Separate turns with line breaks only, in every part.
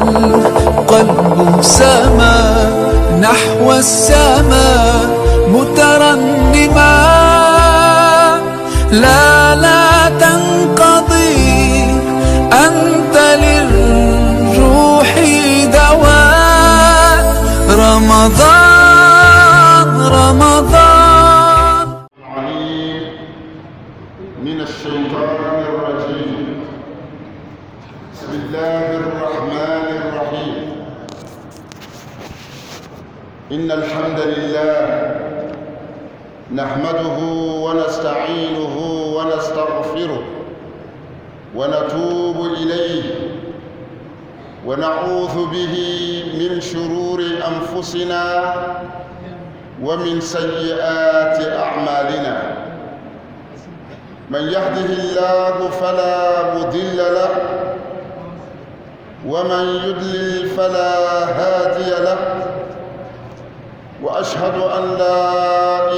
والقلب سما نحو السماء مترنما. لا لا تنقضي، أنت للروح دواء. رمضان رمضان.
العليم من الشيطان الرجيم. بسم الله الرحمن الرحيم. إن الحمد لله نحمده ونستعينه ونستغفره ونتوب إليه، ونعوذ به من شرور أنفسنا ومن سيئات أعمالنا. من يهده الله فلا مضل له، ومن يضلل فلا هادي له، واشهد ان لا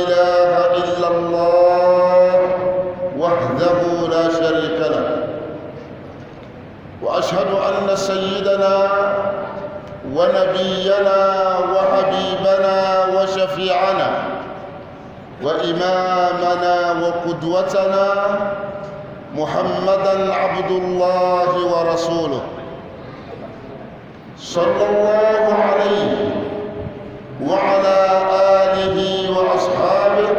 اله الا الله وحده لا شريك له، واشهد ان سيدنا ونبينا وحبيبنا وشفيعنا وإمامنا وقدوتنا محمدا عبد الله ورسوله صلى الله عليه وعلى آله وأصحابه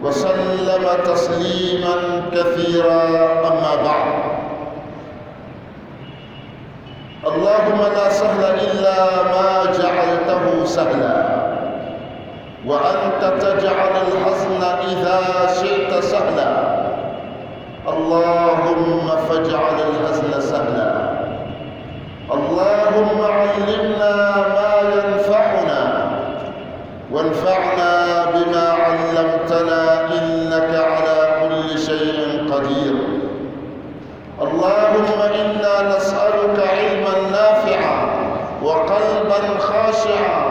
وسلم تسليما كثيرا. أما بعد، اللهم لا سهل إلا ما جعلته سهلا، وأنت تجعل الحزن إذا شئت سهلا. اللهم فاجعل الحزن سهلا. اللهم علمنا ما ينفعنا، وانفعنا بما علمتنا، إنك على كل شيء قدير. اللهم إنا نسألك علما نافعا، وقلبا خاشعا،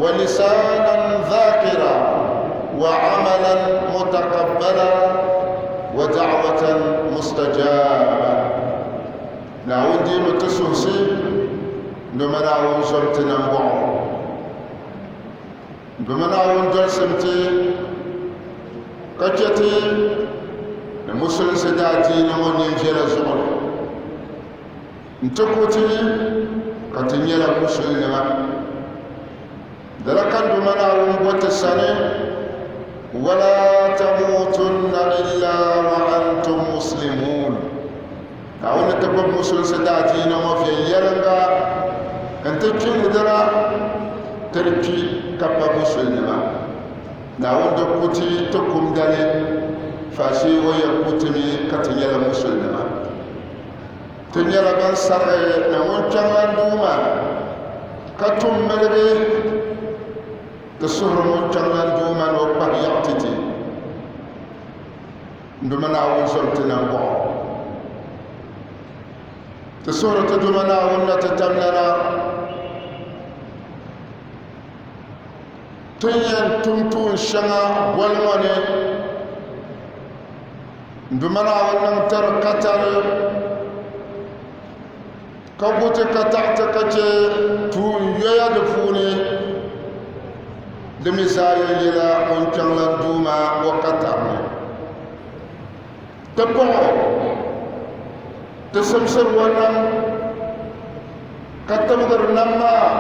ولسانا ذاكرا، وعملا متقبلا، ودعوة مستجابة. Naawuni deemi ti suhisi doma Naawuni zom ti nambɔɣu, doma Naawuni dolisim ti ka chɛ ti ni musulinsi daadiini ŋɔ ninviɛla zuɣu n-ti ku ti ka ti nyɛla musulinima. Lala ka Duuma Naawuni bo ti sani, Wala tamuutunna illa wa antum muslimuun. Naawuni ni ti gbubi musulinsi daadiini ŋɔ viɛnyɛliŋga nti kpi ni dina ti di kpi ka pa musulinima. Naawuni di ku ti ti kum dali faashee o yɛn ku ti mi ka ti nyɛla musulinima. Ti nyɛla ban sarigi ni ŋun kpɛŋlan Duuma ka tum miligi ti suhuri ŋun kpɛŋlan Duuma ni o kpahi yaɣi ti ti. N Duuma Naawuni zom ti nambɔɣu. Ti suhuri ti Duuma Naawuni na ti tamlana ti ni yɛn tum tuun shɛŋa goli ŋɔ ni. N Duuma Naawuni niŋ tiri katari ka gu ti ka taɣi ti ka chɛ tuun yoya di puuni. Di mi zaa yɛn yɛla ŋun kpiɔŋlan Duuma o katari ni. Ti paɣ o, ti simsiri o nam, ka tibigiri nam maa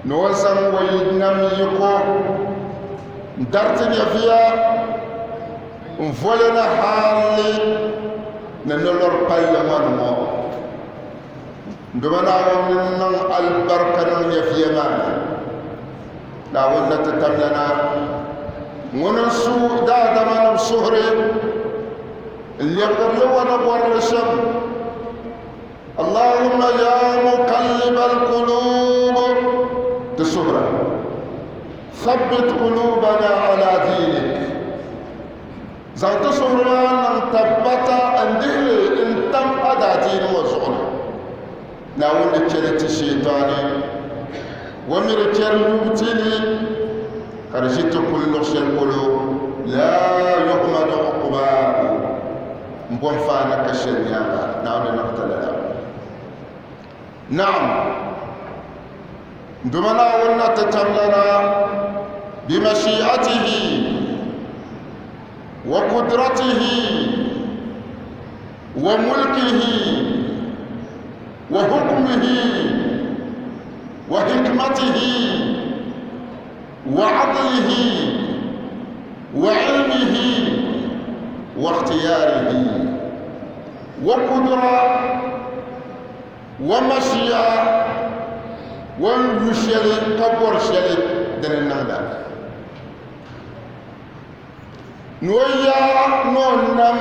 ni o zaŋ o yi nam yiko n-dariti nyɛviya n-voli ni hali ni nolɔri palli ŋɔ ni ŋɔ. Dama Naawuni niŋ alibarika niŋ nyɛviya maa ni. Naawuni na ti tamlana ŋuni n-su daadamanim suhuri n-lɛbigiri li o ni bɔri li shɛm. Allahumma ya muqallibal qulub, ti suhira, thabbit qulubana ala dinik, zaŋ ti suhuri maa niŋ tabbata n-dihili n-tam a daadiini ŋɔ zuɣu ni. Naawuni di chɛli ti shiitaani o mi di chɛri yubu ti ni ka di ʒi ti kuli luɣ shɛli polo laa yuhmadu uqbaahu, m-bo n-faana ka shɛli nyaaŋa. Naawuni niŋ ti Naam, Duuma Naawuni na ti tamlana bimashi'atihi wa kudratihi wa mulkihi wa hukmihi wa hikmatihi wa adlihi wa ilmihi wa ikhtiyarihi wa kudra wa mashia wa ni yu shɛli ka bɔri shɛli dini niŋda ni o yaa ni o nam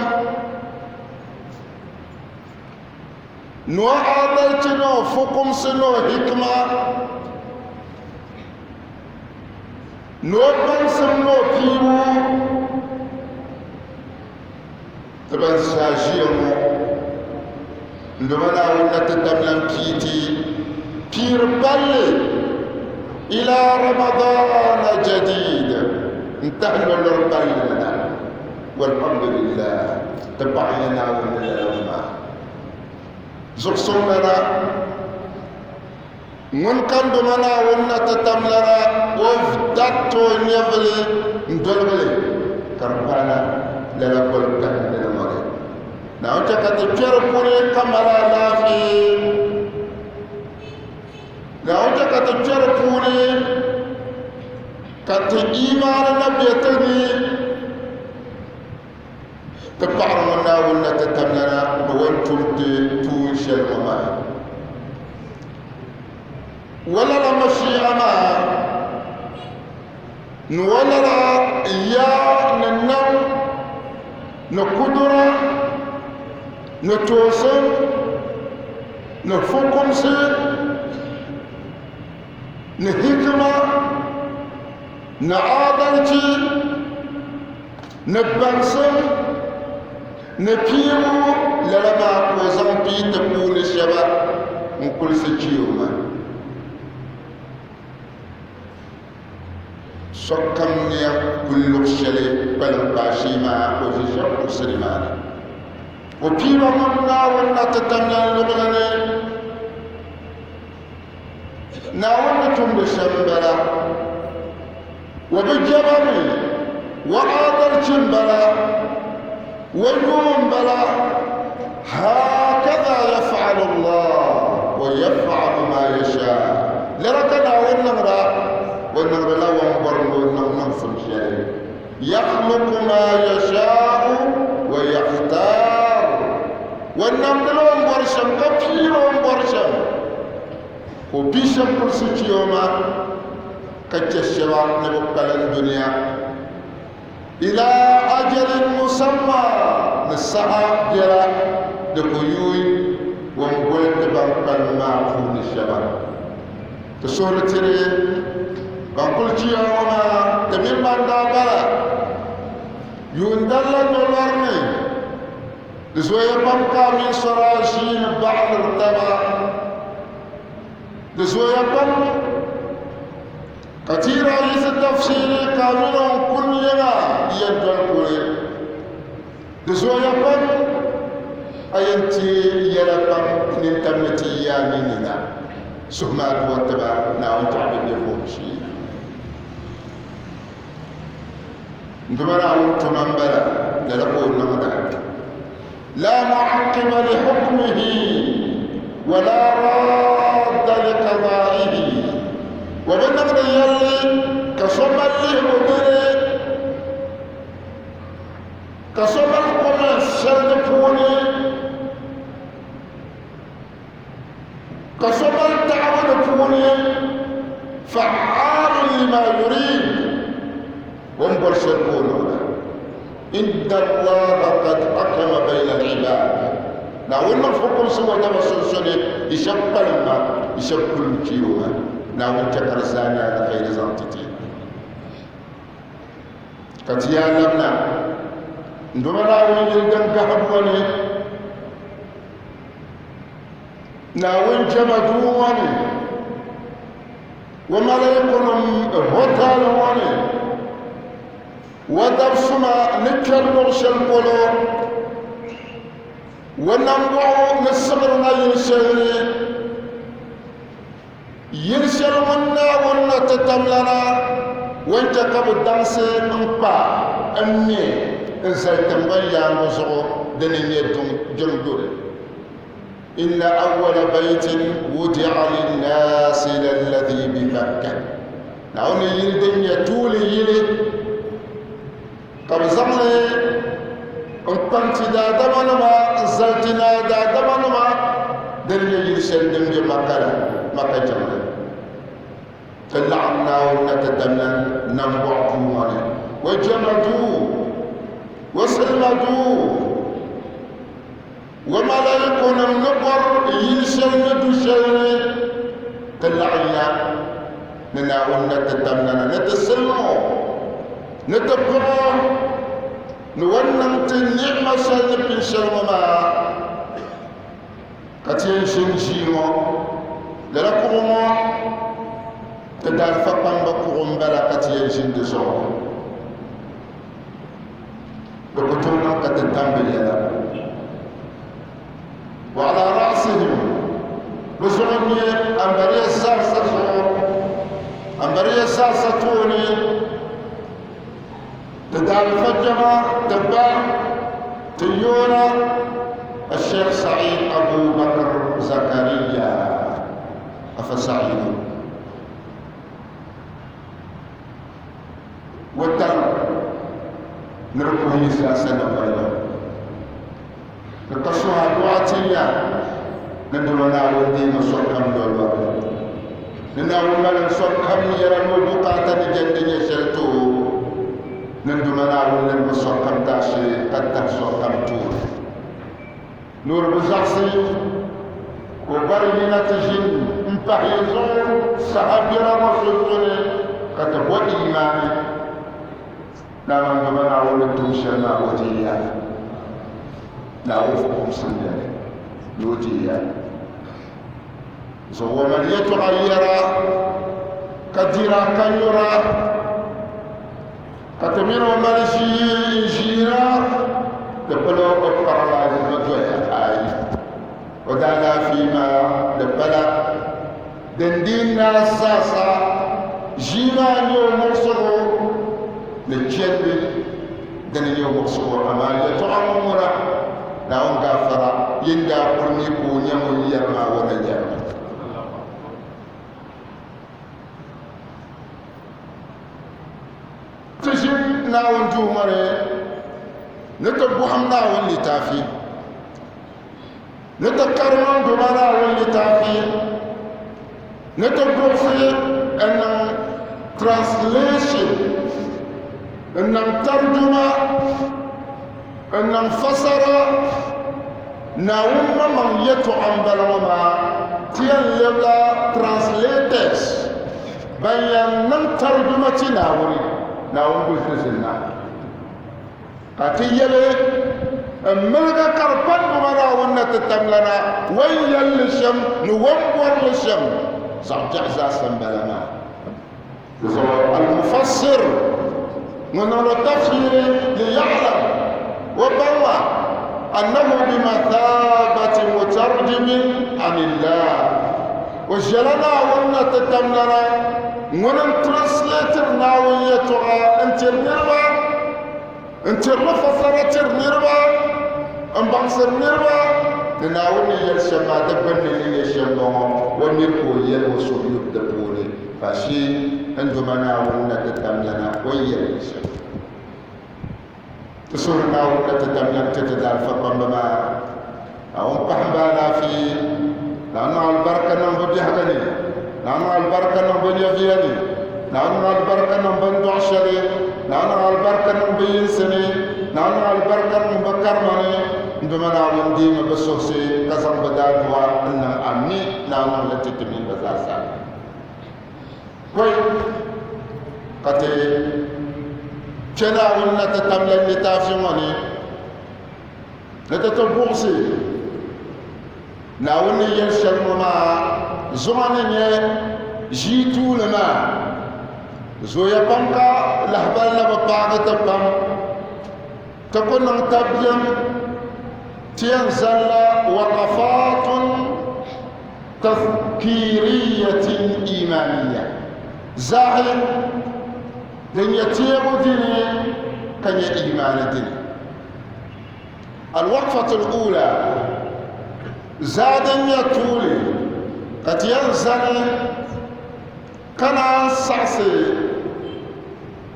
ni o adalci ni o fukumsi ni o hikima ni o baŋsim ni o piibu Ti ban zaa ʒiya ŋɔ n Duuma Naawuni na ti tam lan pii ti piiri palli ila Ramadana jadid n tahi lɔlɔri palli ni na. Walhamdulillah ti paɣiya Naawuni ni lala ŋɔ maa. Zuɣusuŋ lana ŋun ka n Duuma Naawuni na ti tam lana o dariti o nyɛvili n-doligi li ka di paana lala goli gahindili ŋɔ ni. Naawuni chɛ ka ti kpe di puuni ka mali alaafee. Naawuni chɛ ka ti kpe di puuni ka ti imaani na be ti ni. Ti paɣiri ŋɔ Naawuni na ti tamlana ni o ni tum ti tuun shɛli ŋɔ maa. O lala Mashia maa ni o lala yaa ni nam ni kudura ni toosim ni fukumsi ni hikima ni adalchi Ni baŋsim ni piibu lala maa ka o zaŋ pii ti puuni shɛba n-kulisi chi o maa. Sokam ni yɛn kuli luɣ shɛli kpalim kpaashee maa o ʒi shɛb kuɣusi nimaani. O piiba ŋun Naawuni na ti tamlan luɣili ni. Naawuni ni tumdi shɛm m-bala. O bi jɛma mi, o aadalchi m-bala, o yuu m-bala. Haakaza yaf'alu Allah wa yaf'alu ma yasha. Lala ka Naawuni niŋda, o niŋdila o ni bɔri ni o niŋ niŋsim shɛli. Yakhluqu ma yasha'u wa yakhtar. O namdila o ni bɔri shɛm ka piiri o ni bɔri shɛm. Ka o pii shɛb kurisi chi o ma ka chɛ shɛba ni bɛ kpalim dunia. Ila ajalin musamma ni saha biɛla di ku yuui o ni boli ti ban kpalim maa puuni shɛba. Ti suhuri tiri ban kuli chiya ŋɔ maa ti mini ban daa bala yuun dali la nolɔri ni. Di zooya pam ka a mini sɔra ʒiini baɣiliri taba. Di zooya pam ka ti yi daa yiɣisi tafsiiri ka a mini o n-kuni yiŋa yɛn doli kuli. Di zooya pam a yɛn teei yɛla pam nintam ni ti yi a ninni na. Suhum aduwa ti ba Naawuni taɣi bɛ be vuhim shee. N Duuma Naawuni tuma m-bala, lala ka o niŋda. Laa mu'aqqiba li hukmihi wa laa raadda li qadaa'ihi. O bi niŋdi yɛlli ka so mali lihibu bini, ka so mali comments shɛli di puuni, ka so mali taɣibu di puuni fa'aalun lima yurid o ni bɔri shɛli ka o niŋda inna allaha qad hakama bayna al-ibad Naawuni niŋ fukumsi ŋɔ dama sunsuni yi shɛba kpalim ma yi shɛba kuli n-kpi o ma Naawuni chɛ ka di zaa nyɛ alkhairi zaŋ ti ti ka ti yaa labina n Duuma Naawuni yili din gahi ŋɔ ni Naawuni jɛma duu ŋɔ ni o malaikunima hotel ŋɔ ni o dabisuma ni kpɛri luɣ shɛli polo o nambɔɣu ni siɣiri na yili shɛli ni. Yili shɛli ŋun Naawuni na ti tamlana ŋun chɛ ka bɛ daŋsi n-kpa m-me n-zali tiŋgbani yaaŋa zuɣu dini n-nyɛ jiŋ duri. Inna awwala baytin wudi'a linnaasi lalladhi bi Bakka. Naawuni yili din nyɛ tuuli yili ka bɛ zaŋ li n-kpaŋ ti daadamanima n-zali ti naai daadamanima din nyɛ yili shɛli din be Makka la, Makka jiŋli. Ti laɣim Naawuni na ti damla nambɔɣu duu ŋɔ ni, o jɛma duu, o silima duu, o malaaikunim ni bɔri yili shɛli ni du shɛli ni. Ti laɣimya ni Naawuni na ti damla na ni ti silim o, ni ti paɣ o ni o ni niŋ ti ni'ima shɛli ni pini shɛli ŋɔ maa, ka ti yɛn ʒini ʒii ŋɔ. Lala kuɣu ŋɔ ti daalifa kpamba kuɣu m-bala ka ti yɛn ʒini di zuɣu. Di ku tooi niŋ ka ti tam bɛ yɛla. Wa ala ra'sihim, bɛ zuɣu n-nyɛ ambariya zaasa zuɣu, ambariya zaasa tooni ti daalifa kpɛma ti ba ti yoona Sheikh Sa'id Abu Bakr Zakariya afa Sa'idu watan ni di puhi yi zaasa nabali ni ka suhi adu'a ti ya ni dama Naawuni deemi sokam lɔlɔri ni Naawuni malim sokam yɛla ni o bukaata ni jɛndi nyɛ shɛli ti o ni dama Naawuni lirigi sokam daashee ka tahi sokam tooni ni o di bi zaɣisi ka o bari yina ti ʒini m-pahi yi zuɣu saha biɛla ŋɔ sunsuuni ka ti bo imaani. Dama n dama Naawuni ni tuhi shɛli maa o deei ya. Naawuni fukumsi n-nyɛ li ni o deei ya. Zuɣu o mali yɛtɔɣa yɛra ka dira ka nyura ka ti mini o mali ʒii n-ʒiira di pala o paralyze ni doya ayi o daalaafee maa di pala Din di naai zaasa ʒii maa nyɛ o muɣisigu ni chɛndi dini nyɛ o muɣisigu amaa yɛtɔɣa ŋɔ ŋuna Naawuni gaafara yin daa kuli mi ka o nyɛ ŋun yɛri maa o na yɛrimi. Ti ʒini Naawuni duu ŋɔ ni ni ti bɔhim Naawuni litaafi. Ni ti karim n Duuma Naawuni litaafi ni ti buɣisi n niŋ translation n niŋ tarjuma n niŋ fasara Naawuni maŋmaŋ yɛtɔɣa m bala ŋɔ maa ti yɛn lɛbila translators ban yɛn niŋ tarjuma ti Naawuni Naawuni guli ti zinna. Ka ti yɛli, N miligi ka di pa Duuma Naawuni na ti tamlana o ni yɛli li shɛm ni o ni bɔri li shɛm zaɣ biɛɣu zaasa m-bala maa. Di zuɣu Al-Mufassir ŋun niŋdi tafsiiri liya'lam o baŋ maa annahu bimathabati mutarjimin anillah o ʒɛla Naawuni na ti tamlana ŋuni n-translatir Naawuni yɛtɔɣa n-tiri niriba N-tiri li fasara tiri niriba, m-baŋsiri niriba ni Naawuni ni yɛli shɛm maa di gbunni ni nyɛ shɛm ŋɔ, o miri ka o yɛli o suhuyubu di puuni, pa shee n Duuma Naawuni na ti tamlana o ni yɛli li shɛm. Ti suhiri Naawuni na ti tamlana ti ti daalifa kpamba maa, Naawuni pahim ba alaafee, Naawuni niŋ alibarika niŋ bɛ biɛhigu ni, Naawuni niŋ alibarika niŋ bɛ nyɛviya ni, Naawuni niŋ alibarika niŋ bɛ ni dɔɣi shɛli, Naawuni niŋ alibarika niŋ bɛ yinsi ni, Naawuni niŋ alibarika niŋ bɛ karima ni. N Duuma Naawuni deemi bɛ suhisi ka zaŋ bɛ daadua n-niŋ a mi Naawuni niŋ li ti ti mini bɛ zaa sa. Pɔi ka ti kpe Naawuni na ti tamla litaafi ŋɔ ni. Ni ti ti buɣisi Naawuni ni yɛli shɛli ŋɔ maa zuɣu ni nyɛ ʒii tuuli maa zooya pam ka lahibali na bi paagi ti pam ti ku niŋ tabiɛm ti yɛn zalila waqafatun tadhkiriyatin imaniya, zahi din nyɛ teebu dini ka nyɛ imaani dini. Alwaqfatu al-ula, zaa din nyɛ tuuli ka ti yɛn zani ka naan saɣisi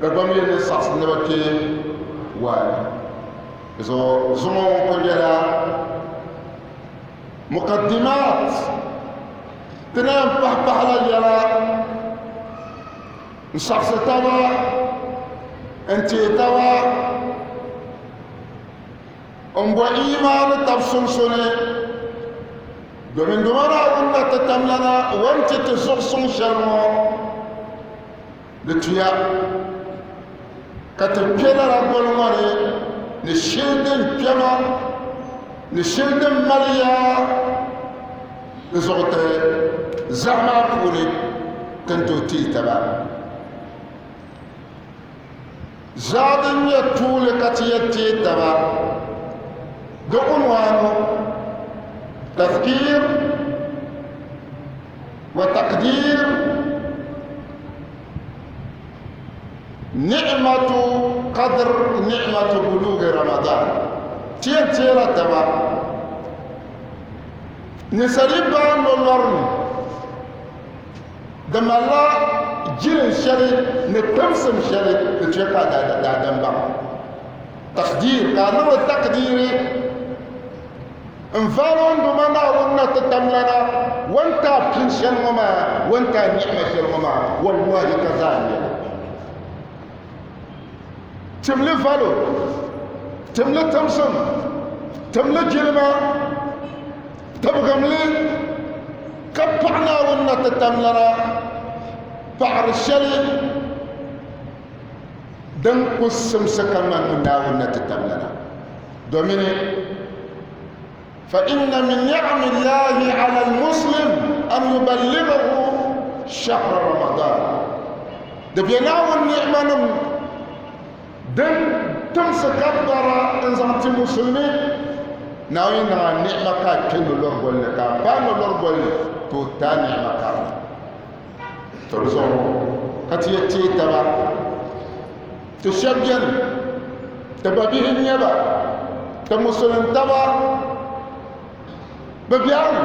Dagbamli ni saɣisi ni bi kpe waani. Zuɣu zuŋɔ ŋɔ kuli nyɛla muqaddimat, ti na yɛn pahi pahila yɛla n saɣisi taba n teei taba n bo imaani tab sunsuni domin Duuma Naawuni na ti tamlana o ni ti ti zuɣusuŋ shɛli ŋɔ di tuya ka ti kpe lala goli ŋɔ ni ni shili din kpɛma ni shili din mali yaa di zuɣu ti zaɣa maa puuni ti ni tooi teei taba. Zaɣa din nyɛ tuuli ka ti yɛn teei taba di unwanu tafkir wa taqdir ni'matu qadr ni'matu bulughi Ramadan. Ti yɛn teela taba ninsal yi baai nolɔri ni di malila jilin shɛli ni timsim shɛli di chɛ ka daadam baŋ takdir ka a niŋdi takdiri n vaari o ni Duuma Naawuni na ti tamlana o ni ti a pini shɛli ŋɔ maa, o ni ti a ni'ima shɛli ŋɔ maa, wallahi ka zaa n-nyɛ li. Timli valo, timli timsim, timli jilima, tibigimli ka paɣi Naawuni na ti tamlana paɣiri shɛli din ku simsi ka ŋmani ŋun Naawuni na ti tamlana. Domini fa inna min ni'ami Llahi ala al-muslim an yuballighahu shahra Ramadan. Di be Naawuni ni'manim din timsi ka bara n-zaŋ ti musulimi. Naawuni yi niŋ a ni'ma ka a kpe nolɔri goli ni, ka a paai nolɔri goli ni, to o ti a ni'ma karili. To di zuɣu ka ti yɛn teei taba. Ti shɛba beni, ti babihi n-nyɛ ba, ti musulin taba bɛ biɛhiŋ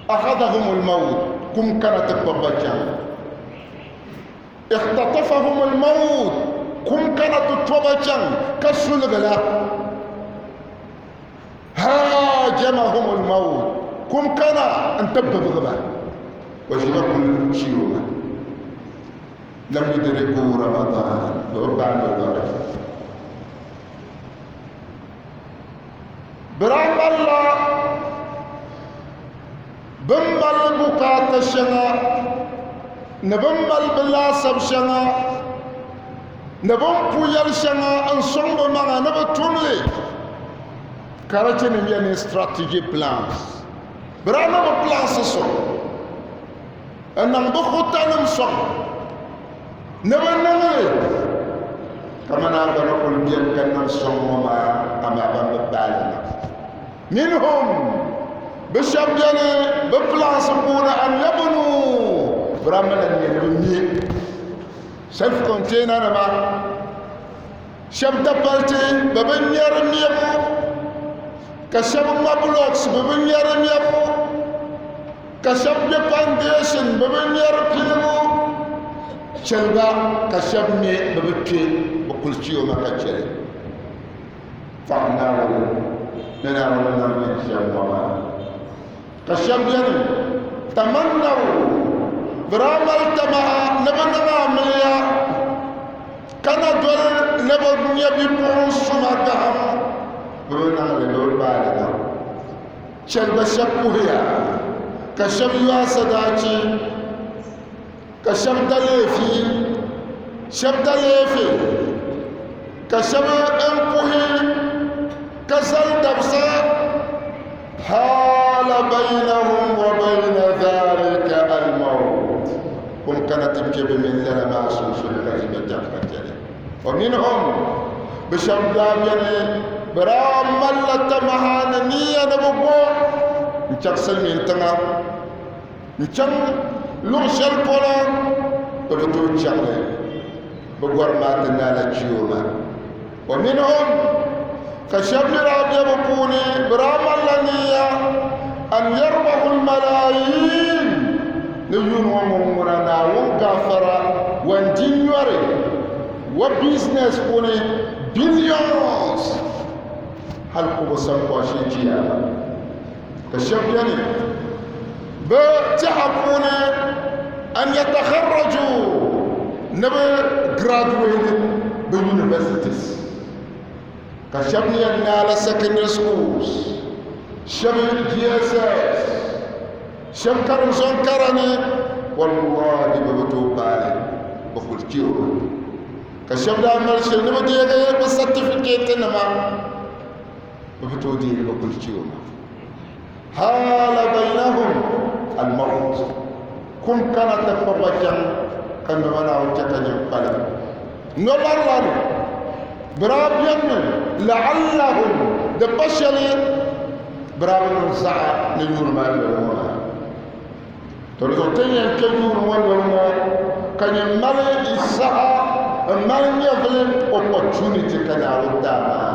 akhadhahumul mawt, kum kana ti kpuɣi ba chaŋ. Ikhtatafahumul mawt, kum kana ti to ba chaŋ ka suligi la. Haajamahumul mawt, kum kana n-ti bibigi ba. O ʒila kuli chiyo maa. Lam yudriku Ramadan, bɛ bi paai nolɔri. Bɛ daa malila bɛ ni mali bukaata shɛŋa ni bɛ ni mali bɛ laasabu shɛŋa ni bɛ ni pu yɛli shɛŋa n-sɔŋ bɛ maŋa ni bɛ tum li ka di chɛ ni nyɛ ni strategy plans. Bɛ daa niŋ bɛ plans sɔŋ. N niŋ bɛ kutanim sɔŋ ni bɛ niŋ li kamani a gba ni kul beni ka niŋ sɔŋ ŋɔ maa, amaa ban bi paai li na. Minhum, bɛ shɛb beni bɛ pilansi puuni an yabnu, bɛ daa malila nia ni bɛ me self container nima, shɛb dapaliti bɛ bi ŋmɛri mɛbu, ka shɛb ŋma blocks bɛ bi ŋmɛri mɛbu. Ka shɛb gbe foundation bɛ bi ŋmɛri piligu chɛli ba, ka shɛb mi bɛ bi kpe bɛ kuli che o ma ka chɛli. Paɣ Naawuni ni Naawuni niŋ nyin shɛm ŋɔ maa. Ka shɛb beni tamannaw bɛ daa mali tamaha ni bɛ niŋ amiliya ka na doli ni bɛ nya bipuɣin suma gahim, bɛ bi niŋ li bɛ bi paai li na. Chɛli ba shɛb puhiya, ka shɛb yo asadaachi, ka shɛb da leefi, shɛb da leefi, ka shɛb n puhi ka zali dabisa. Haala bainahum wa baina dhalika almaut, kum kana ti kpe bɛ mini lala maa sunsuuni ka ʒi bɛ tɛha ka chɛli. Wa minhum, bɛ shɛba daa beni bɛ daa malila tamaha ni niya ni bɛ bo n-chaŋ silimiin tiŋa n-chaŋ luɣ shɛli polo bɛ bi tooi chaŋ li bɛ gɔrim maa ti naala chi o maa. Wa minhum ka shɛba mi daa be bɛ puuni bɛ daa malila niya an yarbahu lmalaayin ni yuun ŋɔ ŋun ŋuna Naawuni gaafara wan di nyɔri wa business puuni billions hali kubu sampɔshi chiyaama ka shɛba beni bɛ tɛha puuni an yatakharraju ni bɛ graduate bɛ universities ka shɛba mi yɛn naala secondary schools shɛba GSS shɛba karimzɔŋ kara ni wallahi bɛ bi tooi paali bɛ kuli chɛ o ka shɛba daa mali shili ni bɛ deegi bɛ certificate nima bɛ bi tooi deegi bɛ kuli chɛ o maa hala bainahum almaut kum kana ti kpuɣi ba chaŋ ka noma Naawuni chɛ ka nyin kpalim nolɔri la ni bɛ daa benimi la'allahum di pa shɛli bɛ daa bi niŋ zaɣa ni yuuni maa noli ŋɔ maa to di zuɣu ti ni yɛn kpɛ yuuni ŋɔ noli ŋɔ ka nyin mali saha n mali nyɛvili opportunity ka Naawuni ti a maa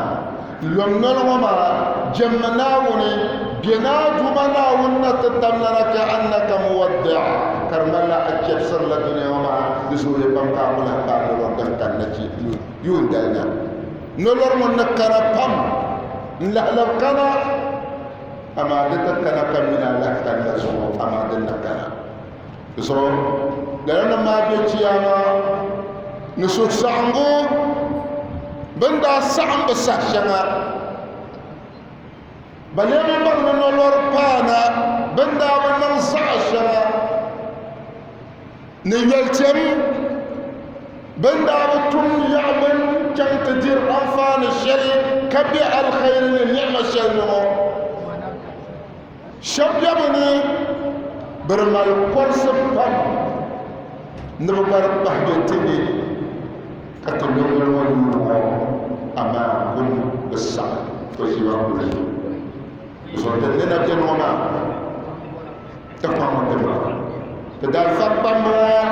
lom noli ŋɔ maa jɛmmi Naawuni bɛ naa Duuma Naawuni na ti tamlana ka annaka muwaddi' ka di malila a chɛbisirila dunia ŋɔ maa di zooya pam ka a ku lahi paai nolɔri din kanna yuun dali na nolɔri ŋɔ ni kana pam n lahi labi kana amaa di ti kana ka mini a lahi kanna zuɣu amaa din na kana di zuɣu lala nim maa bɛ chiyaama ni suhusaɣingu bin daa saɣim bi saha shɛŋa ba lee bi baŋ ni nolɔri paana bin daa bi niŋ zaɣa shɛŋa ni yɛltɛm bin daa bi tum yaɣa bin chaŋ ti diri anfaani shɛli ka bɛ alkhairi ni ni'ima shɛli ni ŋɔ shɛba bɛ ni bɛ di mali kɔrisi pam ni bɛ gba di kpahi bɛ ti ni ka ti noli ŋɔ yuuni ŋɔ amaa kum bi saɣi o ʒiba kuli zuɣu din ni na beni ŋɔ maa ti kpaŋmi ti maŋa ti daalifa kpamba ŋɔ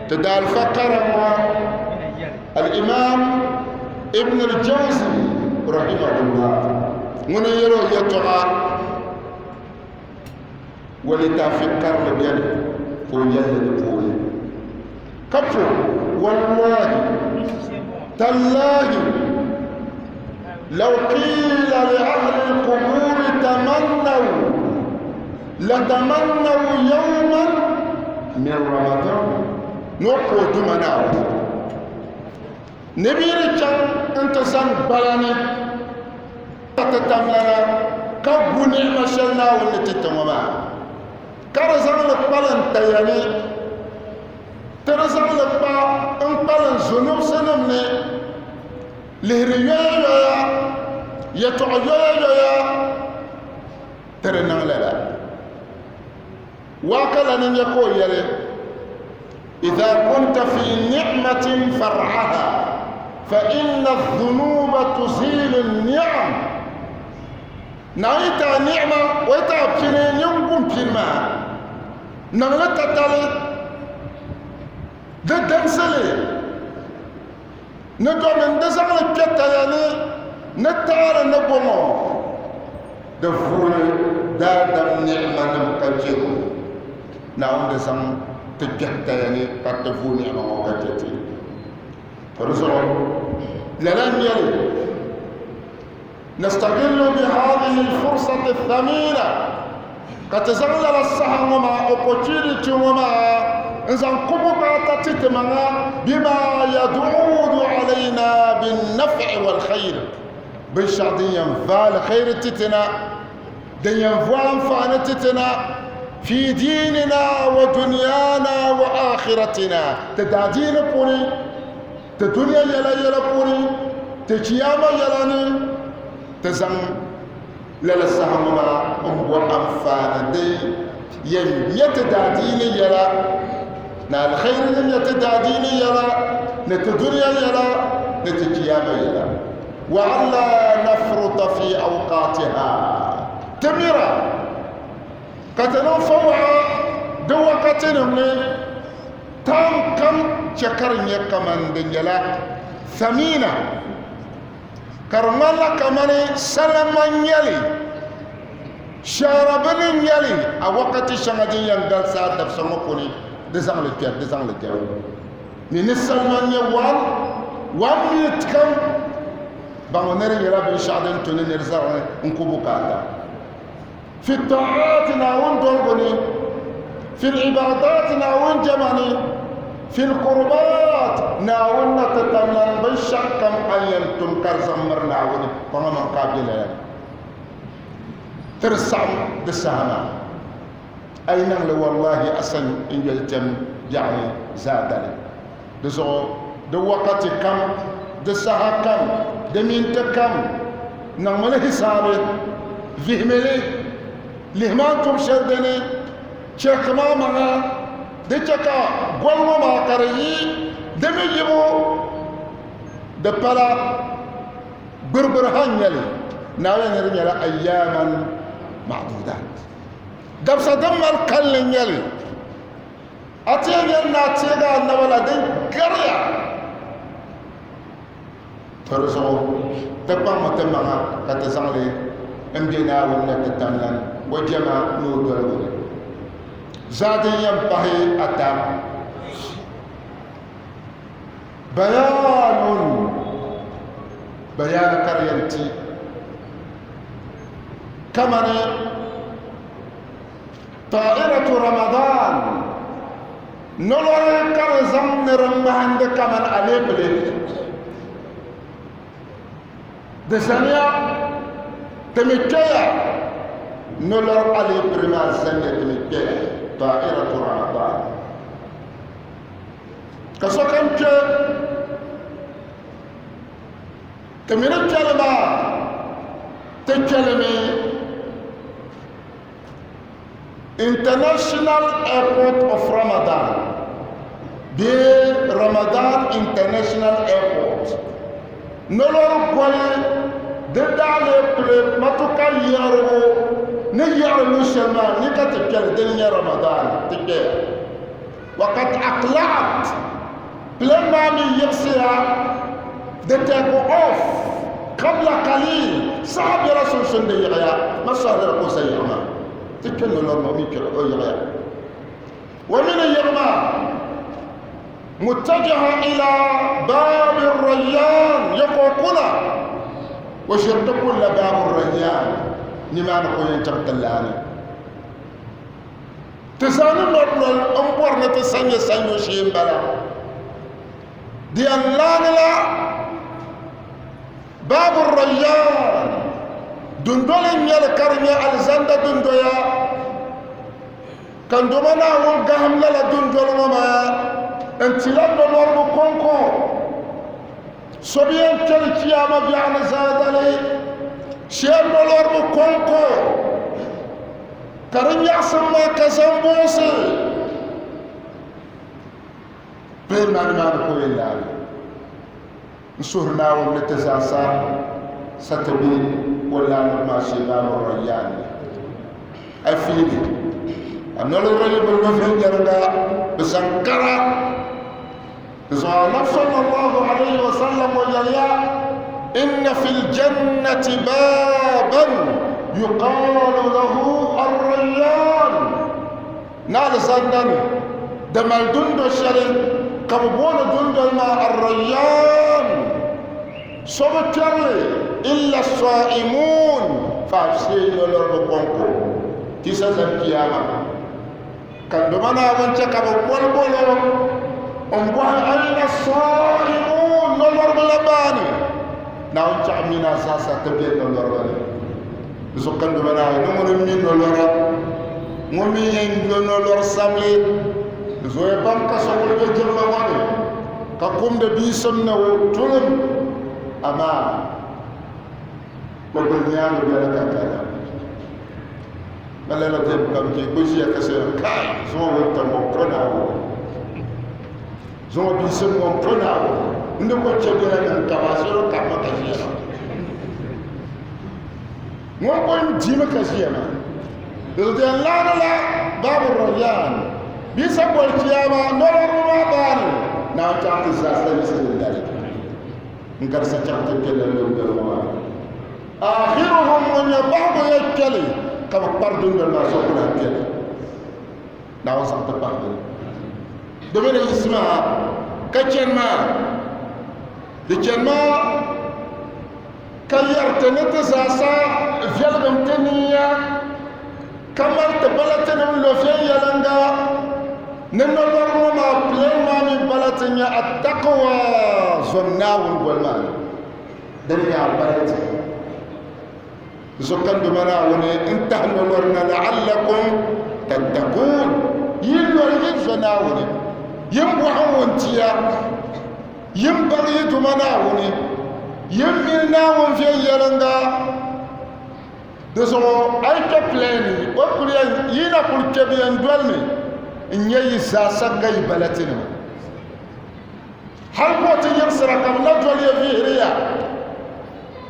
ti daalifa kara ŋɔ al-imam ibn al-jawzi rahimahullah ŋuni yɛl o yɛtɔɣa wa litaafi karili beni ka o yɛlli di puuni ka po wallahi tallahi law qila li ahli al-quburi tamannaw latamannaw yawman min ramadan ni o po duma Naawuni ni bɛ yi di chaŋ nti zani gbala ni ka ti tamlana ka gu ni'ima shɛli Naawuni ni ti ti ŋɔ maa ka di zaŋ li kpalim taya ni ti di zaŋ li kpa n-kpalim zunubsinim ni lihiri yoya yoya yɛtɔɣa yoya yoya ti di niŋ lala Waaka la ni nyɛ ka o yɛli idha kunta fi ni'matin far'aha fa inna dhunuba tuzilu ni'am Naawuni yi ti a ni'ima o yi ti a pini nyin gum pini maa niŋli tatali di dimsili ni domin di zaŋli kpɛ taya ni ni taali ni bɔŋɔ di vuuri daadam ni'ima nim ka chɛ o Naawuni di zaŋ ti kpɛhi taya ni ka ti vuui ni'ima ŋɔ ka chɛ ti to di zuɣu lala n nyɛli nastagillu bi hadhihi lfursati thamina ka ti zaŋ lala saha ŋɔ maa opportunity ŋɔ maa n zaŋ ku bukaata ti ti maŋa bima yaduudu alayna binnafi walkhair binshɛɣu din yɛn vaali khairi ti ti na din yɛn vo anfaani ti ti na fi diinina wa dunyana wa akhiratina ti daadiini puuni ti dunia yɛla yɛla puuni ti chiyaama yɛla ni ti zaŋ lala saha ŋɔ maa n bo anfaani din yɛn nyɛ ti daadiini yɛla ni alkhairi ni nyɛ ti daadiini yɛla ni ti dunia yɛla ni ti chiyaama yɛla wa alla nafruta fi awqatiha ti mira. wakati nim ni time kam chɛ ka di nyɛ kaman di nyɛla thamina, ka di ŋmanila kamani salima n-nyɛli, shɛhira bini n-nyɛli a wakati shɛŋa din yɛn galisi a dabisa ŋɔ puuni, di zaŋli kpɛri, di zaŋli jɛri. Ni ni salima n-nyɛ one, one minute kam, baŋ ni di nyɛla binshɛɣu din tu ni nir zaŋli n-ku bukaata. Fi taati Naawuni doligu ni, fi ibaadaati Naawuni jɛma ni, fi kurbaat Naawuni na ti tamlan binshɛɣu kam a ni yɛn tum ka di zaŋ miri Naawuni kpaŋa maŋ ka a be lala ni ti di saɣim di saha maa. A yi niŋ li wallahi a san n yoli tɛm biɛɣuni zaadali. Di zuɣu di wakati kam, di saha kam, di minti kam, niŋmi li hisaabi, vihimi li, lihimi a ni tum shɛli dini, chɛkimi a maŋa, di chɛ ka goli ŋɔ maa ka di yi, di mi yibu di pala gbirigbiri ha n-nyɛ li, Naawuni ni di nyɛla ayyaaman ma'duudaat, dabisa din mali kalinli n-nyɛ li. A ti yɛn nyɛ ni a teegi a naba la din gariya. To di zuɣu ti kpaŋmi ti maŋa ka ti zaŋ li m-be Naawuni ni ti tamlan o jɛma ni o doligu ni. Zaa din yɛn pahi ata, Bayaanun, bayaani ka di yɛn ti kamani Ta'iratu Ramadan, Nolori ka di zaŋ ni di ŋmahindi kamani aleepile. Di zaniya ti mi kpeya nolori aleepile maa zaniya ti mi kpeya Ta'iratu Ramadan. Ka sokam kpe ti mi ni kpeli maa ti kpelimi. International Airport of Ramadan bee Ramadan International Airport nolori goli di daa lee pili matuka yiɣirigu ni yiɣiri luɣ'shɛli maa ni ka ti kpɛli dini nyɛ Ramadan ti kpɛya. Waqad aqla'at plane maa mi yiɣisiya di take off qabla qalil saha bela sunsuuni di yiɣiya ma sɔhilila ka o sa yiɣi maa ti kpe nolori maa o mi kpɛla o yiɣiya o mi ni yiɣi maa mutajaha ila baabi rayyan yaqoquna o ʒiri ti kulila baabu rayyan nimaani ka o yɛn chaŋ ti laani. Ti zaa ni noli noli m-bɔri ni ti sa nya sanyo shee m-bala. Di yɛn laani la Baabu Rayyaan dundoli n-nyɛ li ka di nyɛ alizanda dundoya ka n Duuma Naawuni gahim lala dundoli ŋɔ maa n-tila nolɔriba kɔŋko. So bi yɛn kpɛli chiyaama biɛɣu ni zaadali shee nolɔriba kɔŋko. Ka di nyaɣisim maa ka zaŋ buɣisi bee mani maa ni ka o yɛn labi n suhiri Naawuni ni ti zaasa sa ti be o laanibu maa shee Baabu Rayyan ni. A fiili a noli rɔyi bi lo viɛnyɛliŋga bi zaŋ kara di zuɣu Anabi sallallahu alayhi wa sallam o yɛliya inna fil jannati baaban yuqaalu lahu ar-rayyan ni alizanda ni di mali dundo shɛli ka bi booni dundoli maa ar-rayyan so bi kpɛrili illa as-sa'imun faashee noloriba kɔŋko ti sa zani kiyama. Ka Duuma Naawuni chɛ ka bɛ boli bol o m-bɔhi, Aina saa'imuun? Nolɔriba la baani? Naawuni chɛ a mini a zaasa ti be nolɔriba ni. Di zuɣu ka Duuma Naawuni ni ŋuni m-mi nolɔra, ŋun mi yɛn lo nolɔri samli. Di zooya pam ka so kuli be jiŋli ŋɔ ni ka kumdi biisim ni o tulim, amaa o guli nyaaŋa bela ka kala. Ka lala beni pam ka yi ku ʒiya ka sayo, Kai! Zuŋɔ wuntaŋ ŋɔ m-po Naawuni. Zuŋɔ biisim ŋɔ m-po Naawuni. N di ko chɛ bela niŋ kaba, asiro kabimi ka ʒiya maa. Ŋun ko n-dimi ka ʒiya maa. Di yɛn laani la Baabu Rayyan. Bisa boli chiyaama nolori maa baani Naawuni chaŋ ti zaasa yiɣisi dindali n-garisi chaŋ ti kpe lala dundoli ŋɔ maa ni. Akhiruhum ŋun nyɛ bahigu ya kpɛli ka bɛ kpari dundoli maa so ku lahi kpɛli. Naawuni zaŋ ti pahi bɛ ni. Domin di yiɣisi maa ka chani maa, di chani maa ka yɛri ti ni ti zaasa viɛligim ti niya ka mali ti balatinim lo viɛnyɛliŋga ni nolɔri ŋɔ maa plan maa mi balati nyɛ at-taqwa zom Naawuni goli maa ni din nyɛ a balati Zokandoma Naawuni n tahi nolɔri na la'allakum tattaquun yi lɔri yi zo Naawuni yin bɔhim wuntia yin baŋ yi Duuma Naawuni yin mini Naawuni viɛnyɛliŋga di zuɣu a yi kpe plɛni o kuli yɛn yi na kuli kpe bi yɛn dolimi n nyɛ yi zaasa ka yi balatinima hali ka o ti yiɣisira ka bi na doli ya vihiri ya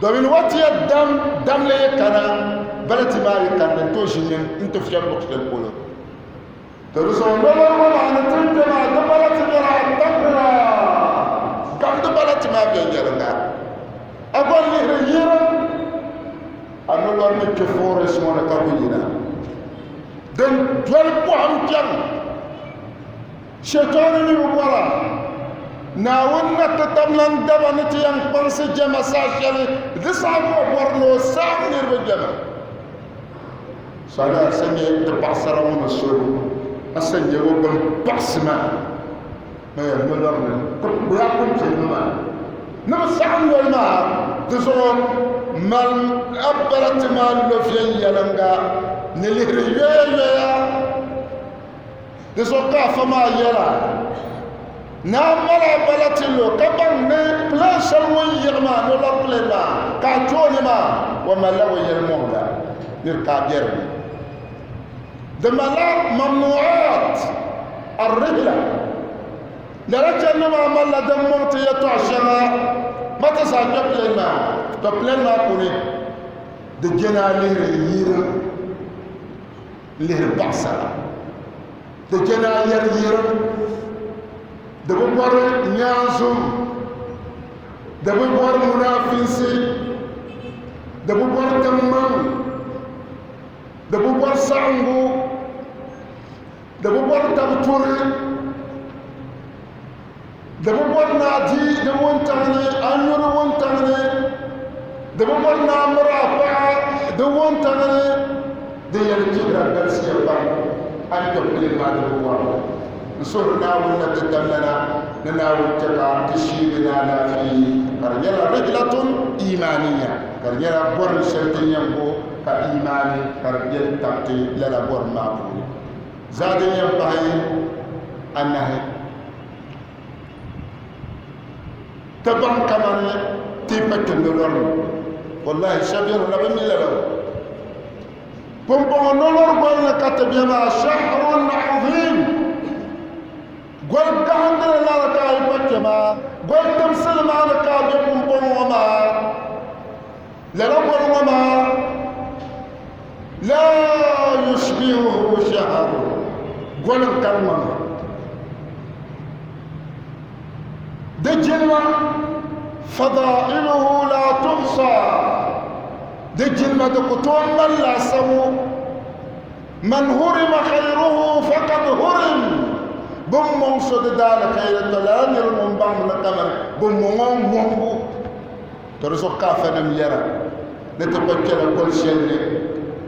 domin o ti yɛn dam damli yi kana balati maa yi kanni n tooi ʒi nyin n ti fiɛbi luɣu shɛli polo to di zuɣu nolori ŋɔ maa ni ti ni kpe maa di balati nyɛla atakura gam di balati maa viɛnyɛliŋga a gba lihiri yirim a nolori ni kpe forest ŋɔ ni ka ku yina din doli pɔhim kpɛŋ Shɛtɔni ni bi bɔra Naawuni na ti tam lan daba ni ti yɛn kpaŋsi jɛma saha shɛli, di saha ka o bɔri ni o saɣim niriba jɛma. Sani a sa nyɛ ti paɣasara ŋɔ ni so, a sa nyɛ o bin paɣisi maa, ma yɛn nolɔri ni bɛ yaa kuli pilimi maa ni bi saɣim noli maa, di zuɣu malim a bala ti maa lo viɛnyɛliŋga ni lihiri yoya yoya. Di zuɣu ka afa maa yɛla, Naa mali a bala ti lo ka baŋ ni pilan shɛli ŋun yiɣi maa ni o labi pilan maa ka a kpe o ni maa, o malila o yɛli mɔŋda nir ka a biɛri ni. Di malila mamnu'at ar-rihla. Lala chandi maa malila din mɔŋ ti yɛtɔɣ shɛŋa ma ti zaa kpe pilan maa, tɔ pilan maa puuni di je ni a lihiri yirim. Lihiri paɣasara di chɛ ni a yɛri yirim di bi bɔri nyaanzum di bi bɔri munaafinsi di bi bɔri tiŋmaŋ di bi bɔri saɣingu di bi bɔri tabi turi Di bi bɔri ni a di di wuntaŋ ni, a nyu di wuntaŋ ni. Di bi bɔri ni a miri a paɣa di wuntaŋ ni. Di yɛli chihira galisiya pam, a ni kpe piliŋ maa di bi bɔri li. N suhiri Naawuni ni ti damlana ni Naawuni chɛ ka ti sheegi ni alaafee, ka di nyɛla rihlatun imaaniya, ka di nyɛla bɔrim shɛli ti ni yɛn bo ka imaani ka di be n-tabiti lala bɔrim maa puuni. Zaa din yɛn pahi anahi ti baŋ kamani ti pa kpɛ nolori ni wallahi shɛba bɛ na bi mi lala o pumpɔŋɔ nolori goli ni ka ti bɛ maa shahrun azim goli gahindili la ni ka a yi pa kpɛ maa goli timsili maa ni ka a bɛ pumpɔŋɔ ŋɔ maa lala goli ŋɔ maa la yushbihuhu shahr goli n kani ŋɔ di jilima fadailuhu la tuhsa di jilima di ku tooi mali laasabu man hurima khayruhu faqad hurim bin mɔŋ so di daalikairi to lala niri ŋun baŋmi ni kamani bi mɔŋ o mɔŋbu To di zuɣu ka afanim yɛra ni ti kpa kpɛla gol shɛli ni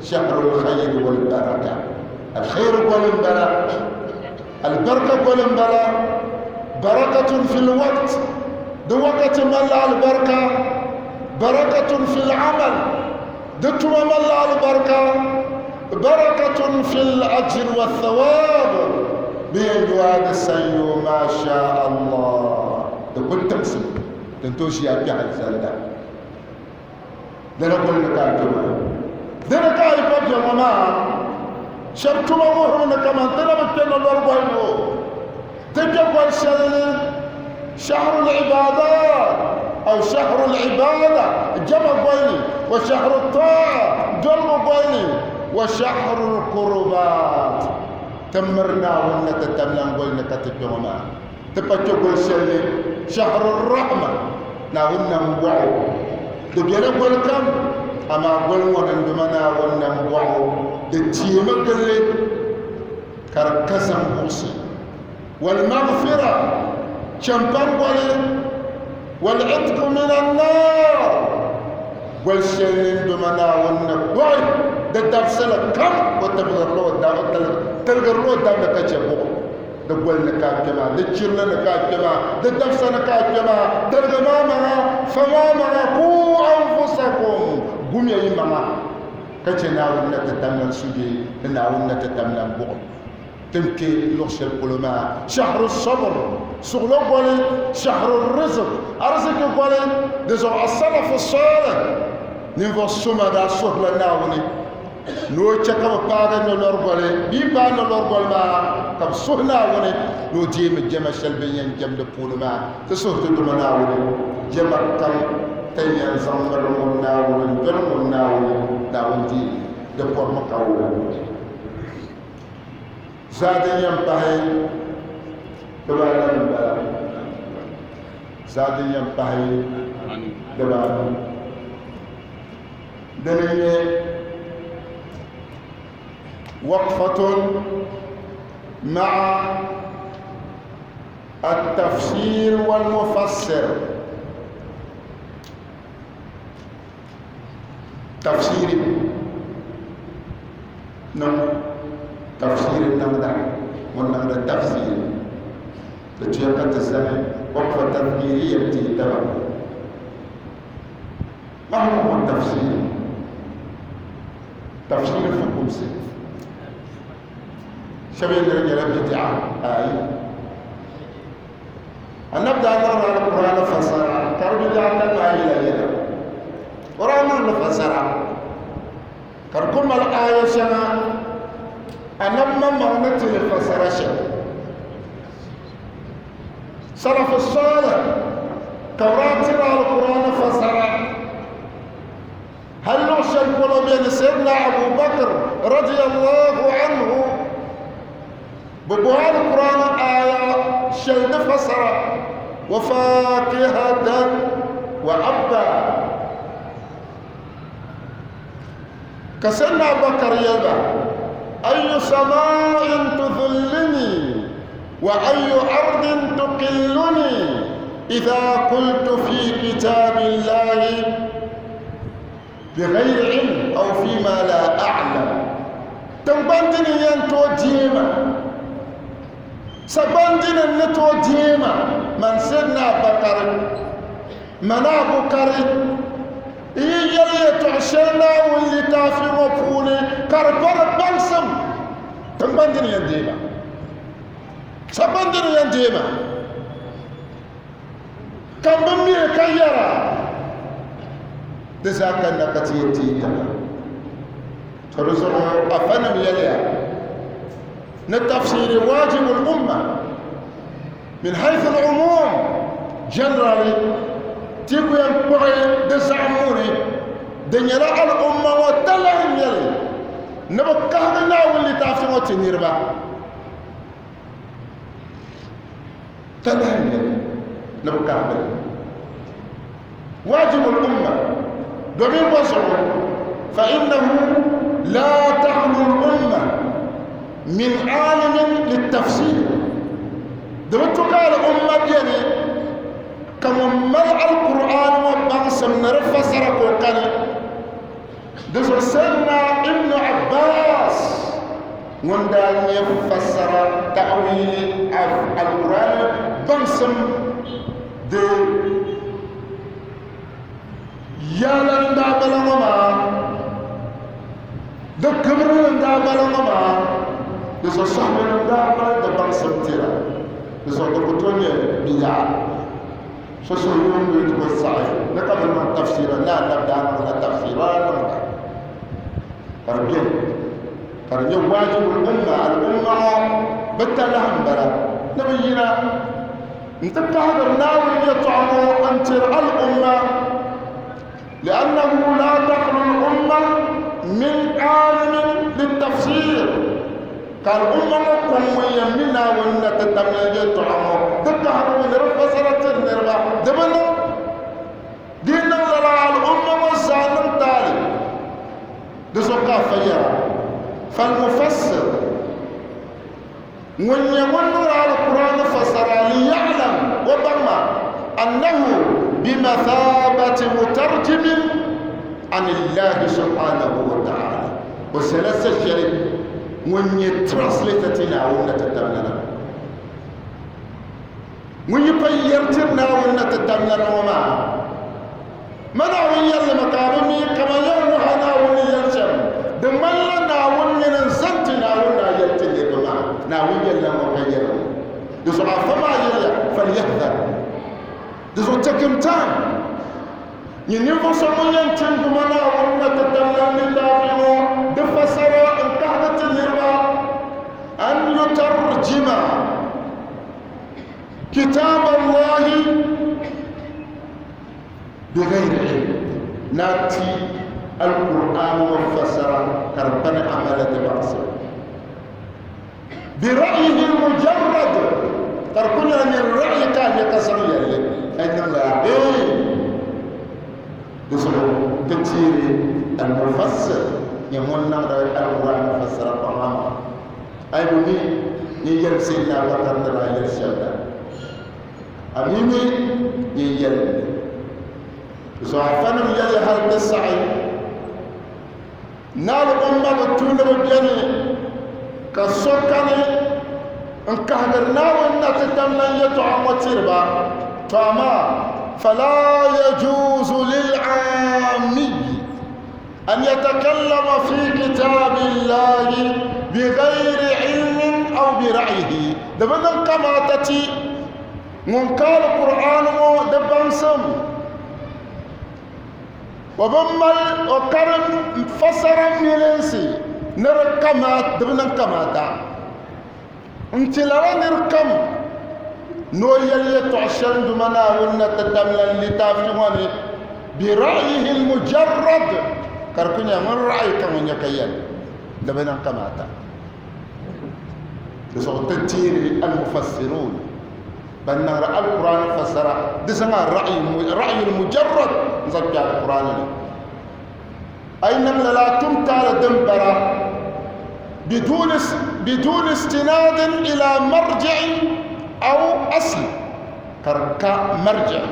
shahrul khayri wal baraka. Alkhairi goli m-bala, alibarika goli m-bala, barakatun fil waqt, di wakati malila alibarika, barakatun fil amal, di tuma malila alibarika, barakatun fil ajri wa thawab, bɛ yɛn yo a di sanyoo ma sha Allah, di kuli timsimi. Din tooi ʒiya kpɛhi alizanda. Dina goli ni ka a kpe maa. Dini ka a yi pa bɛ ŋɔ maa, shɛba tuma wuhirimi ni kaman ti na bi kpe nolɔri goli ni o, ti kpe goli shɛli ni shahrul ibadat aw shahrul ibada jama goli ni wa shahrut ta'a dolibu goli ni wa shahrul qurbat. Ti miri Naawuni na ti tamlan goli ni ka ti kpe ŋɔ maa. Ti pa kpe goli shɛli ni, shahru rahma, Naawuni nam bɔɣu. Di bela goli kam, amaa goli ŋɔ ni n-duma Naawuni nam bɔɣu di teemi gili ka di ka zaŋ buɣisi. Wal maghfira, chɛmpan goli, wal itqu min annar, goli shɛli ni n-duma Naawuni ni kpuɣi di dabisili kam o tibigirila o tiligirila o dabili ka chɛ buɣim. Di goli ni ka a kpe maa, di chirili ni ka a kpe maa, di dabisa ni ka a kpe maa, tiligi maa maŋa, fa maa maŋa, qu anfusakum, gumiya yi maŋa ka chɛ Naawuni na ti tamlan sujee ni Naawuni na ti tamlan buɣim. Ti ni kpe luɣ shɛli polo maa, shahru sabr, suɣilo goli, shahru rizq, ariziki goli, di zuɣu as-salafu salih, ninvuɣ suma daa suhirila Naawuni ni o chɛ ka bɛ paagi nolɔri goli, bɛ yi paai nolɔri goli maa ka bɛ suhi Naawuni ni o deemi jɛma shɛli bɛ ni yɛn jɛm di puuni maa. Ti suhi ti Duuma Naawuni jɛma kam ti ni yɛn zaŋ miri ŋun Naawuni n-doli ŋun Naawuni, Naawuni deei li, di pɔrimi ka wuhi. Zaa din yɛn pahi dibaanahi m-bala. Zaa din yɛn pahi dibaanu. Dini n-nyɛ waqfatun ma'a at-tafsir wal-mufassir. Tafsiri niŋ tafsiri niŋda ŋun niŋdi tafsiri di tuya ka ti zani waqfa tadhkiriya n ti taba ma hukmu tafsiri tafsiri fukumsi shɛba yɛn ni di nyɛla bidia ayi Annabi daa niŋdi Alkur'aani fasara ka di bidia ka naai yila yɛla. O daa niŋ li fasara ka di ku mali aaya shɛŋa Annabi maŋmaŋ ni ti li fasara shɛm. Salafu saalih ka bɛ daa tiri Alkur'aani fasara hali luɣ shɛli polo beni Sayyidina Abu Bakr radiyallahu anhu Bɛ bɔhi Alkur'aani aaya shɛli di fasara, Wa faakihatan wa abba. Ka Sayyidina Abubakar yɛli ba, Ayyu samaa'in tudhilluni wa ayyu ardin tuqilluni idha qultu fi kitaabillahi bighayri ilm aw fima la a'lam. Tiŋgbani dini n-yɛn tooi deei ma, sagbani dini n-ni tooi deei ma, man Sayyidina Abakari, man Abukari, n yi yɛli yɛtɔɣ shɛli Naawuni litaafi ŋɔ puuni ka di pa di baŋsim, tiŋgbani dini n-yɛn deei ma, sagbani dini n-yɛn deei ma. Ka m bi mi ka yɛra, Di zaa kanna ka ti yɛn teei taba. To di zuɣu afanim yɛliya ni tafsiri wajibul umma min haythu al-umum generally ti ku yɛn kpuɣi di zaɣimbu ni di nyɛla al'umma ŋɔ talahi n-nyɛli ni bɛ kahigi Naawuni litaafi ŋɔ ti niriba. Talahi n-nyɛ li ni bɛ kahigi li. Waajibul umma domin bɔ zuɣu fa innahu laa takhlu l-umma min aalimin litafsir di bi tu ka al-umma beni ka ŋun mali al-Qur'an ŋɔ baŋsim ni di fasara ka o kani. Di zuɣu Sayyidina Ibn Abbas ŋun daa nyɛ fassara ta'wili Al-Qur'ani baŋsim di yaala n-daa bala ŋɔ maa, di kibiri n-daa bala ŋɔ maa, di zuɣu sahibinim daa mali di baŋsim tira, di zuɣu di ku tooi nyɛ bidaa. So suhu yuun ni ti ku saɣi ni ka bɛ niŋ tafsiira ni Annabi daa niŋla tafsiira a niŋda ka di beni ka di nyɛ waajibul umma al-umma ŋɔ bɛ talahi m-bala ni bɛ yina n-ti kahigiri Naawuni yɛltɔɣa ŋɔ n-tiri al-umma li'annahu la takhlu al-umma min aalimin lit-tafsir. Ka al'umma ŋɔ kɔŋ ŋun yɛn mi Naawuni na ti tamya yɛltɔɣa ŋɔ di kahigibu ni di fasara tiri niriba, di bi niŋ. Di yi niŋ lala, al'umma ŋɔ zaa niŋ taali. Di zuɣu ka afa yɛra, Falmufassir, ŋun nyɛ ŋun niŋdi Alkur'aani fasara, liya'lam, o baŋma, annahu bimathabati mutarjimin anillahi subhanahu wa ta'ala, o zala sa shɛli ŋun nyɛ translator ti Naawuni na ti tamlana. Ŋun yi pa yɛri tiri Naawuni na ti tamlana ŋɔ maa, Ma Naawuni yɛlli ma ka a bi mi kaman yɛn wuhi a Naawuni ni yɛli shɛm. Di ŋmanila Naawuni nini n-zaŋ ti Naawuni ni a yɛli ti niriba maa, Naawuni yɛlila ŋɔ ka yɛli ŋɔ. Di zuɣu afa maa yɛliya, Falyahdhar. Di zuɣu take him time. Nyin ninvuɣ so ŋun yɛn tim Duuma Naawuni na ti tamla n litaafi ŋɔ di fasara n-kahigi ti niriba, an yutarjima kitaab Allahi bighayri ilm, ni a ti Alkur'aani ŋɔ fasara ka di pa ni a mali di baŋsim. Bi ra'yihi al-mujarrad, ka di kuli nyɛla nyin ra'yi ka a nya ka zaŋ yɛlli ka niŋ lala ee di zuɣu di teeri al-mufassir nyɛ ŋun niŋdi Alkur'aani fasara kpaŋa maa. A yi bi mi ni yɛli Sayyidina Abubakar ni daa yɛli shɛm la. A mi mi yin yɛli ni zuɣafanim yɛli hal ti saɣi ni al'umma bi tu ni bi beni ka so kani n kahigiri Naawuni na ti tam lan yɛtɔɣa ŋɔ tiri ba, to amaa fala yajuzu lil'aamiyyi an yatakallama fi kitaabillahi bighayri ilmin aw bira'yihi, di bi niŋ kamaata ti ŋun kaali Qur'aan ŋɔ di baŋsim o bi mali o karim fasara milinsi ni di kamaata di bi niŋ kamaata n-ti lala nir kam ni o yɛli yɛtɔɣ shɛli Duuma Naawuni na ti tamla litaafi ŋɔ ni bira'yihi al-mujarrad, ka di ku nyɛla ŋun ra'yi ka ŋun nyɛ ka yɛli di bi niŋ kamaata. Di zuɣu ti teeri al-mufassiruun ban niŋdi al-Qur'an fasara di zaŋ a ra'yi al-mujarrad n-zaŋ kpe al-Qur'an ni. A yi niŋ lala a tum taali din bara biduni istinadin ila marji'in aw asl ka di ka marji'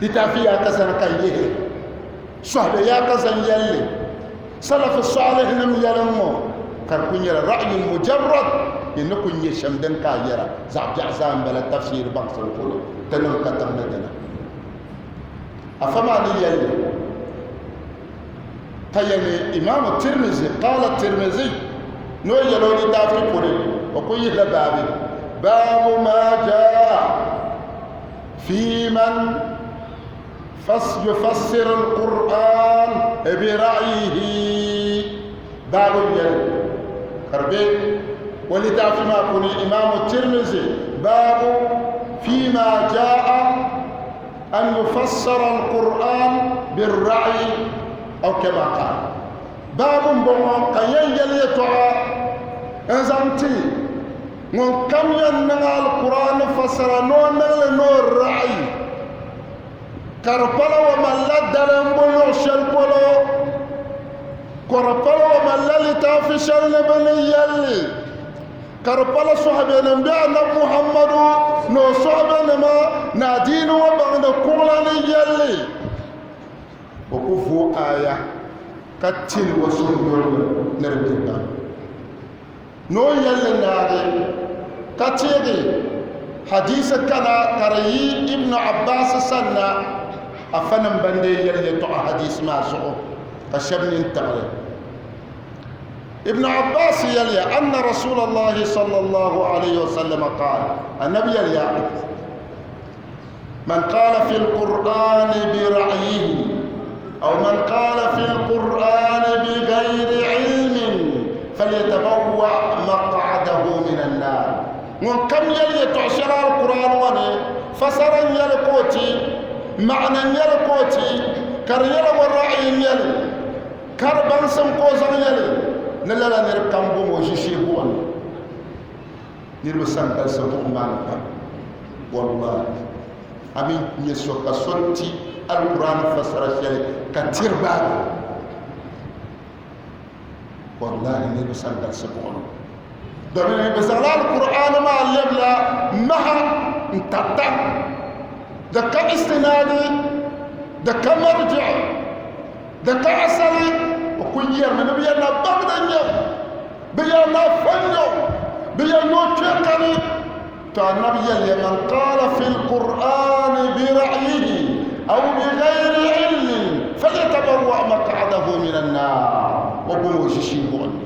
litaafi yaa ka zani ka yihi sɔhibe yaa ka zan yɛlli salafi salihi nim yɛli n ŋɔ ka di ku nyɛla ra'yin mujarrad ni ni ku nyɛ shɛm din ka a yɛra zaɣ biɛɣu zaa n bala tafsiri baŋsim polo ti niŋ katiŋ ni dina. Afa maa ni yɛli ka yɛli Imaamu Tirmizi, qaala Tirmizi, ni o yɛli o litaafi puuni, o ku yihila baabi, baabu maa jaa fi man yufassir al-Qur'an bi ra'yihi baabu n-nyɛli ka di be o litaafi maa puuni Imaamu Tirmizi baabu fi maa jaa an yufassara al-Qur'an bir-ra'yi aw kama qal baabu m-bɔŋɔ ka yɛn yɛli yɛtɔɣa n-zaŋ ti ŋun kam yɛn niŋ al-Qur'an fassara ni o niŋ li ni o ra'yi ka di pala o malila dalimbu luɣ shɛli polo ka di pala o malila litaafi shɛli ni bɛ ni yɛli li ka di pala sɔhibenim bɛ anabi Muhammadu ni o sɔhibenima ni adiini ŋɔ baŋdi kuɣila ni yɛli li. O ku vooi aaya ka tili o suhudoligu ni di be pam. Ni o yɛli li naagi ka teegi hadiisi kana ka di yi Ibnu Abbaasi sanna, afanim ban dee yɛli yɛtɔɣa hadiisi maa zuɣu ka shɛba nini tiɣi li. Ibnu Abbaasi yɛliya, anna Rasuulallahi sallallahu alayhi wa sallama qaal, Anabi yɛliya, Man qaala fi l-Qur'aani bi ra'yihi aw man qaala fi l-Qur'aani bi ghayri ilmin falyatabawwa maq'adahu min an-naar. Ŋun kam yɛli yɛtɔɣ shɛli Alkur'aani ŋɔ ni, fasara n-nyɛ li ka o ti, maana n-nyɛ li ka o ti, ka di nyɛla o ra'yi n-nyɛ li, ka di baŋsim ka o zaŋ yɛli. Ni lala nir kam bom o ʒishee buɣim ni. Niriba san galisi buɣim maa ni pam. Wallahi, a mi nyɛ so ka so ti Alkur'aani fasara shɛli ka tiri baagi. Wallahi, niriba san galisi buɣim ni. Domin bɛ zaŋla Alkur'aani maa lɛbila maha n-tarita. Di ka istinaadi, di ka marji'i, di ka asali. O kuli yɛrimi ni bɛ yɛrila baŋda n-nyɛ o, bɛ yɛrila afa n-nyɛ o, bɛ yɛrila ni o kpee kani. To Annabi yɛliya, Man qaala fi l-Qur'aani bi ra'yihi aw bi ghayri ilmin falyatabawwa maq'adahu min an-naar. O bom o ʒishee buɣim ni.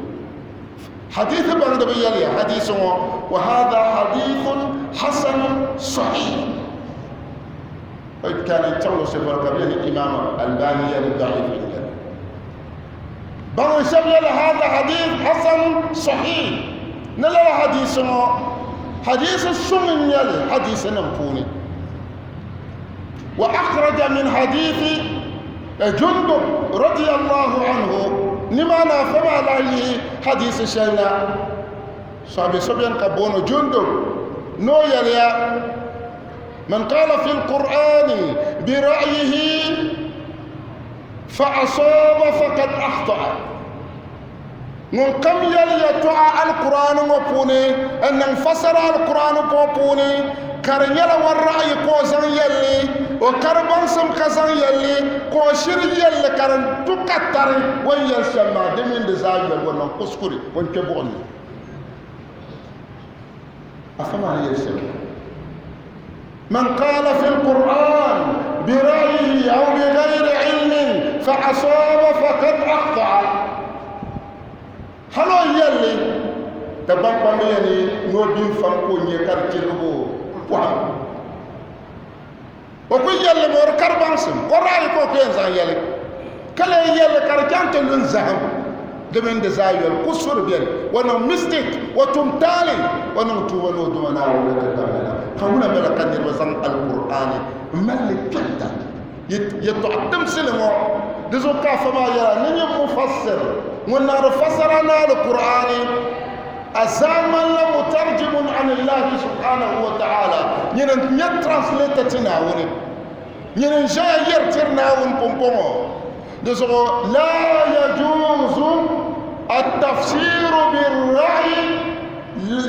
Hadith baŋdiba yɛliya hadisi ŋɔ wa hadha hadithun hasanun sahih. Kana n chaŋ luɣu shɛli polo ka bɛ yɛli Imam Albani yɛli da'if n yɛli. Baŋ shɛba yɛli hadha hadith hasanun sahih. Ni lala hadisi ŋɔ hadisi suŋ n nyɛli hadisi nim puuni. Wa akhraja min hadithi Jundub radiyallahu anhu nimaani afa maa lahi yihi hadisi shɛli na sahabi so bɛni ka booni Jundub ni o yɛliya man qala fi lqur'ani bi ra'yihi fa asaba faqad akhta'a. Ŋun kam yɛli yɛtɔɣa Alkur'aani ŋɔ puuni n-niŋ fasara Alkur'aani ŋɔ puuni ka di nyɛla o ra'ayi ka o zaŋ yɛli li, o ka di baŋsim ka zaŋ yɛli li, ka o shiri yɛli li ka di du ka tari o ni yɛli shɛm maa, di mini di zaa yoli o niŋ kuskuri, o ni kpe buɣim ni. Afa maa ni yɛli shɛm. Man qaala fi l-Qur'an bi ra'yihi aw bi ghayri ilmin fa asaba faqad akhta'a. Hali o yɛli li, Dagbaŋ kpamba yɛli ni o bin fam ka o nya ka di chirigibu pɔhim. O ku yɛli li mi o di ka di baŋsim, o ra'ayi ka o ku yɛn zaŋ yɛli, ka lee yɛli li ka di chaŋ ti lu n-zahim. Di mini di zaa yoli, kusuri beni, o niŋ mistake, o tum taali, o niŋ tuuba ni o Duuma Naawuni ni ti damli na. Ka ŋuna bala ka niriba zaŋ Alkur'aani m-mali li kpɛrita yɛtɔɣa timsili ŋɔ. Di zuɣu ka afa maa yɛra ni nyɛ mufassir ŋun niŋdi fasara ni Alkur'aani, a zaa ŋmanila mutarjimun anillahi subhanahu wa ta'ala, nyini n-nyɛ translator ti Naawuni, nyini n-ʒeya yɛri tiri Naawuni pumpɔŋɔ. Di zuɣu laa yajuuzu at-tafsiru bir-ra'yi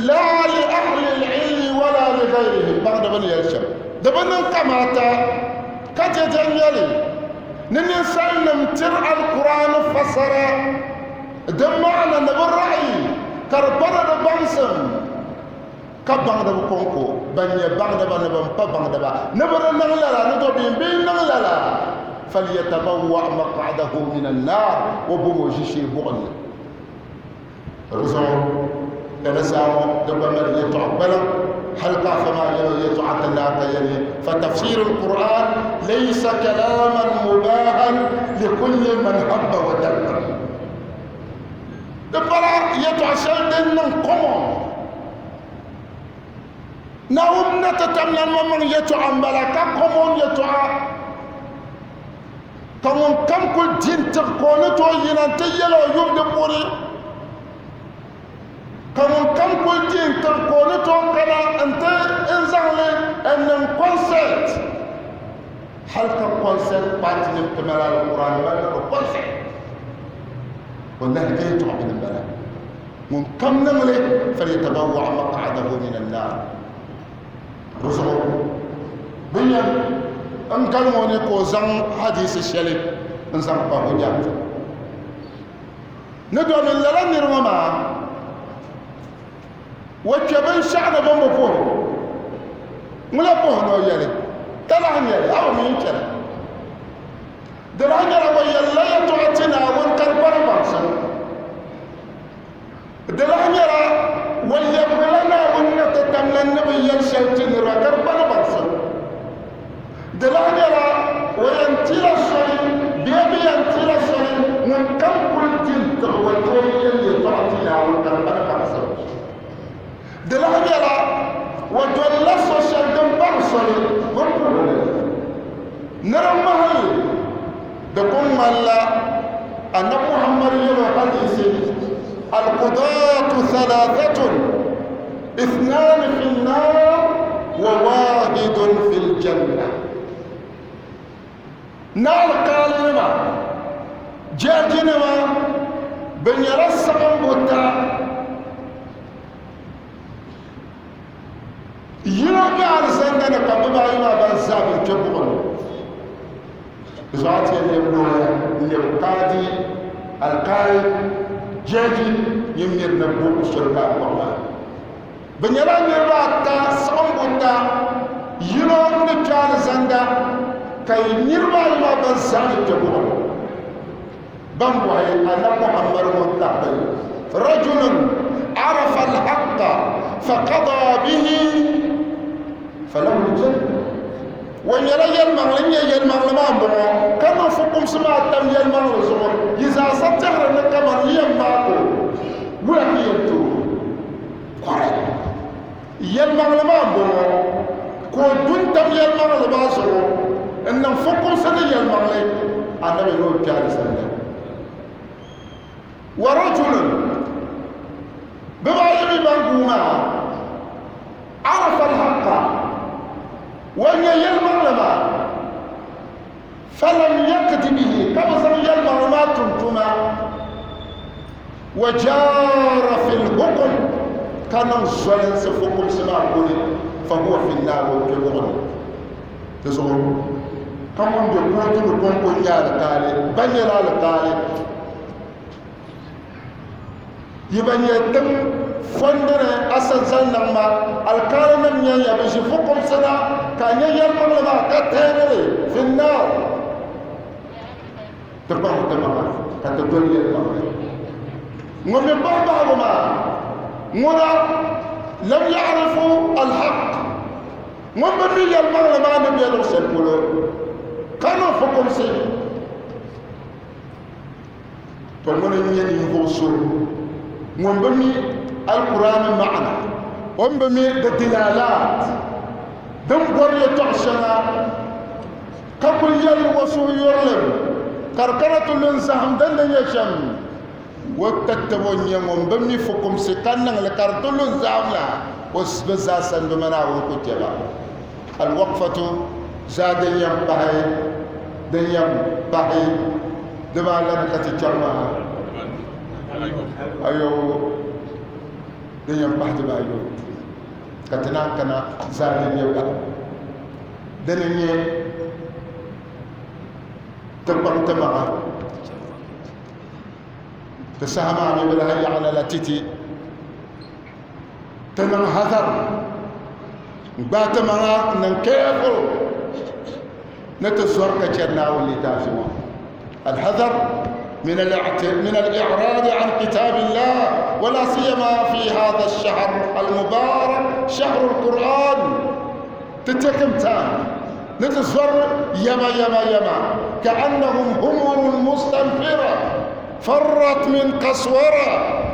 laa li ahli al-ilmi wala li ghayrihim. Baŋdiba ni yɛli shɛm, di bi niŋ kamaata ka jɛjɛ nyɛli ni ninsalinim tiri Alkur'aani fasara di maana ni bɛ ra'yi ka di pa ni di baŋsim. Ka baŋdiba kɔŋko ban nyɛ baŋdiba ni ban pa baŋdiba ni bɛ di niŋ lala ni dobiin bɛ yi niŋ lala, falyatabawwa maq'adahu min annar, o bom o ʒishee buɣim ni. Di zuɣu lala saha ŋɔ di gba mali yɛtɔɣa gbaliŋ hali ka afa maa yɛli o yɛtɔɣa ti naai ka yɛli, fatafsir al-Qur'an laysa kalaman mubahan likulli man habba wa dabba. Di pala yɛtɔɣa shɛli din niŋ common. Naawuni na ti tam lan maŋmaŋ yɛtɔɣa m-bala ka common yɛtɔɣa ka ŋun kam kuli di n-tiɣi ka o ni tooi yina nti yɛl o yubu di puuni, ka ŋun kam kuli di n-tiɣi ka o ni tooi kana nti n-zaŋ li n-niŋ concert. Hali ka concert party nim ti mali Alkur'aani mali niŋdi concert. Wallahi ka yɛtɔɣa bini m-bala. Ŋun kam niŋ li falyatabawwa maq'adahu min annar. Di zuɣu bɛ yɛn n galim o ni ka o zaŋ hadiisi shɛli n zaŋ kpa hujja ni domin lala niri ŋɔ maa o kpe binshɛɣu ni bɛn bi puhi o ŋuna puhi ni o yɛli talahi n-nyɛli a bi mi n chɛli Di lahi nyɛla o yɛlila yɛtɔɣa ti Naawuni ka di kpari baŋsim. Di lahi nyɛla o lɛbigila Naawuni na ti tamla ni bi yɛli shɛli ti niriba ka di kpari baŋsim. Di lahi nyɛla o yɛn tila soli bee bɛ yɛn tila soli ŋun kam kuli di n-tiɣi o ni o yɛli yɛtɔɣa ti Naawuni ka di kpari baŋsim. Di lahi nyɛla o dolila so shɛli din bari soli bɛ ni puhiri li ni di ŋmahinli. Di kuli ŋmanila Anabi Muhammad yɛl o hadiisi, Alqudaatu thalathatun ithnaani fi nnaar wa waahidun fi ljanna. Ni alikaalinima, jɛjinima, bɛ nyɛla saɣim buta. Yino be alizanda ni ka bibaayi maa ban zaa bɛ kpe buɣim ni. Di zuɣu a ti yɛn lɛbi looya n-lɛbi kaadi, alikaali, jɛji nyin miri ni bo soli ka a kpuɣi maa. Bɛ nyɛla niriba ata saɣim buta, yino ni kpe alizanda ka niriba ayi maa ban zaa ni kpe buɣim ni. Ban bɔhi Annabi Muhammad ŋɔ tahili, Rajulun arafa al-haqqa faqada bihi falahu al-janna. O nyɛla yɛlimaŋli, n-nyɛ yɛlimaŋli maa m-bɔŋɔ, ka niŋ fukumsi maa tam yɛlimaŋli zuɣu, yi zaasa tɛhiri ni kaman yi yɛn maag o, wula ka yɛn tooi kɔri? Yɛlimaŋli maa m-bɔŋɔ, ka o du n-tam yɛlimaŋli maa zuɣu n-niŋ fukumsi ni yɛlimaŋli, Annabi ni o kpe alizanda. Wa rajulun, bibaayi mi ban guui maa, arafa al-haqqa, o nya yɛlimaŋli maa, falam yaqdi bihi, ka bi zaŋ yɛlimaŋli maa tum tuma, wa jaara fi lhukm, ka niŋ zualinsi fukumsi maa puuni, fa huwa fi nnaar, o kpe buɣim ni. Di zuɣu ka ŋun be kootu ni kɔŋko n-nyɛ alikaali, ba nyɛla alikaali. Yi ba nyɛ tiŋ fɔndini asanzal niŋ ma, alikaalinim nyɛ ya bɛ ʒi fukumsi na ka a nya yɛlimaŋli maa ka teegi li fi nnaar. Ti kpaŋ ti maŋa ka ti doli yɛlimaŋli. Ŋun mi bahi bahigu maa, ŋuna lam yaarifu alhaq, ŋun bi mi yɛlimaŋli maa ni be luɣ shɛli polo ka niŋ fukumsi. To ŋuni n-nyɛ ninvuɣ so ŋun bi mi Alkur'aani maana, o ni bi mi di dilaalaat din bɔri yɛtɔɣ shɛŋa, ka kul yɛli o suhuyurilim ka di kana ti lu n-zahim din ni nyɛ shɛm, o tatabo n-nyɛ ŋun bi mi fukumsi ka niŋ li ka di ti lu n-zahim la, o bɛ zaa sandoma Naawuni ku chɛ ba. Alwaqfatu zaa din yɛn pahi din yɛn pahi dibaala ni ka ti chaŋ maa ayobu din yɛn pahi dibaayobu ka ti naan kana zaa din nyɛ ba dini n nyɛ ti kpaŋ ti maŋa ti saha maa mi bi lahi yaɣi lala titi ti niŋ hazar n gbaai ti maŋa n niŋ careful ni ti zɔri ka chɛri Naawuni litaafi ŋɔ alhazar من الإعراض عن كتاب الله ولا سيما في هذا الشهر المبارك شهر القرآن تتكم تام نتزر يما يما يما كأنهم همر مستنفرة فرت من قسورة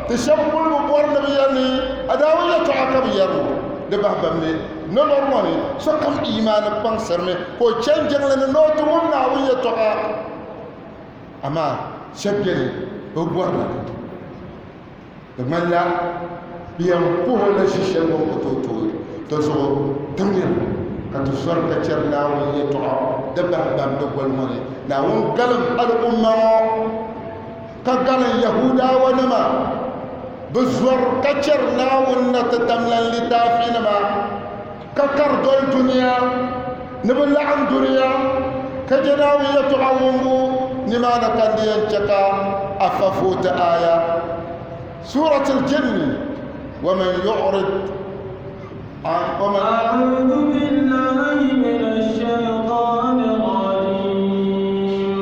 تشبل ببور نبياني أداوية تعقب يرمو دبه بمني نلور موني سكم إيمان بانسرمي كو چنجن لن نوتو ناوية تعا أما شبجني ببور نبي Di ŋmanila bɛ yɛn puhi o la ʒi shɛli bɛ ni ku tooi tooi. Di zuɣu dimya ka ti zɔri ka chɛri Naawuni yɛtɔɣa di bahi bamdi goli ŋɔ ni. Naawuni galim al'umma ŋɔ ka galim Yahuudawanima. Bɛ zɔri ka chɛri Naawuni na ti tamlan litaafinima ka kari doli dunia ni bɛ laɣim dunia ka je Naawuni yɛtɔɣa wumbu. Nimaani ka n di yɛn chɛ ka a fa vooti aaya. Surat al-Jinn wa man yu'rid an wa man
أعوذ بالله من الشيطان الرجيم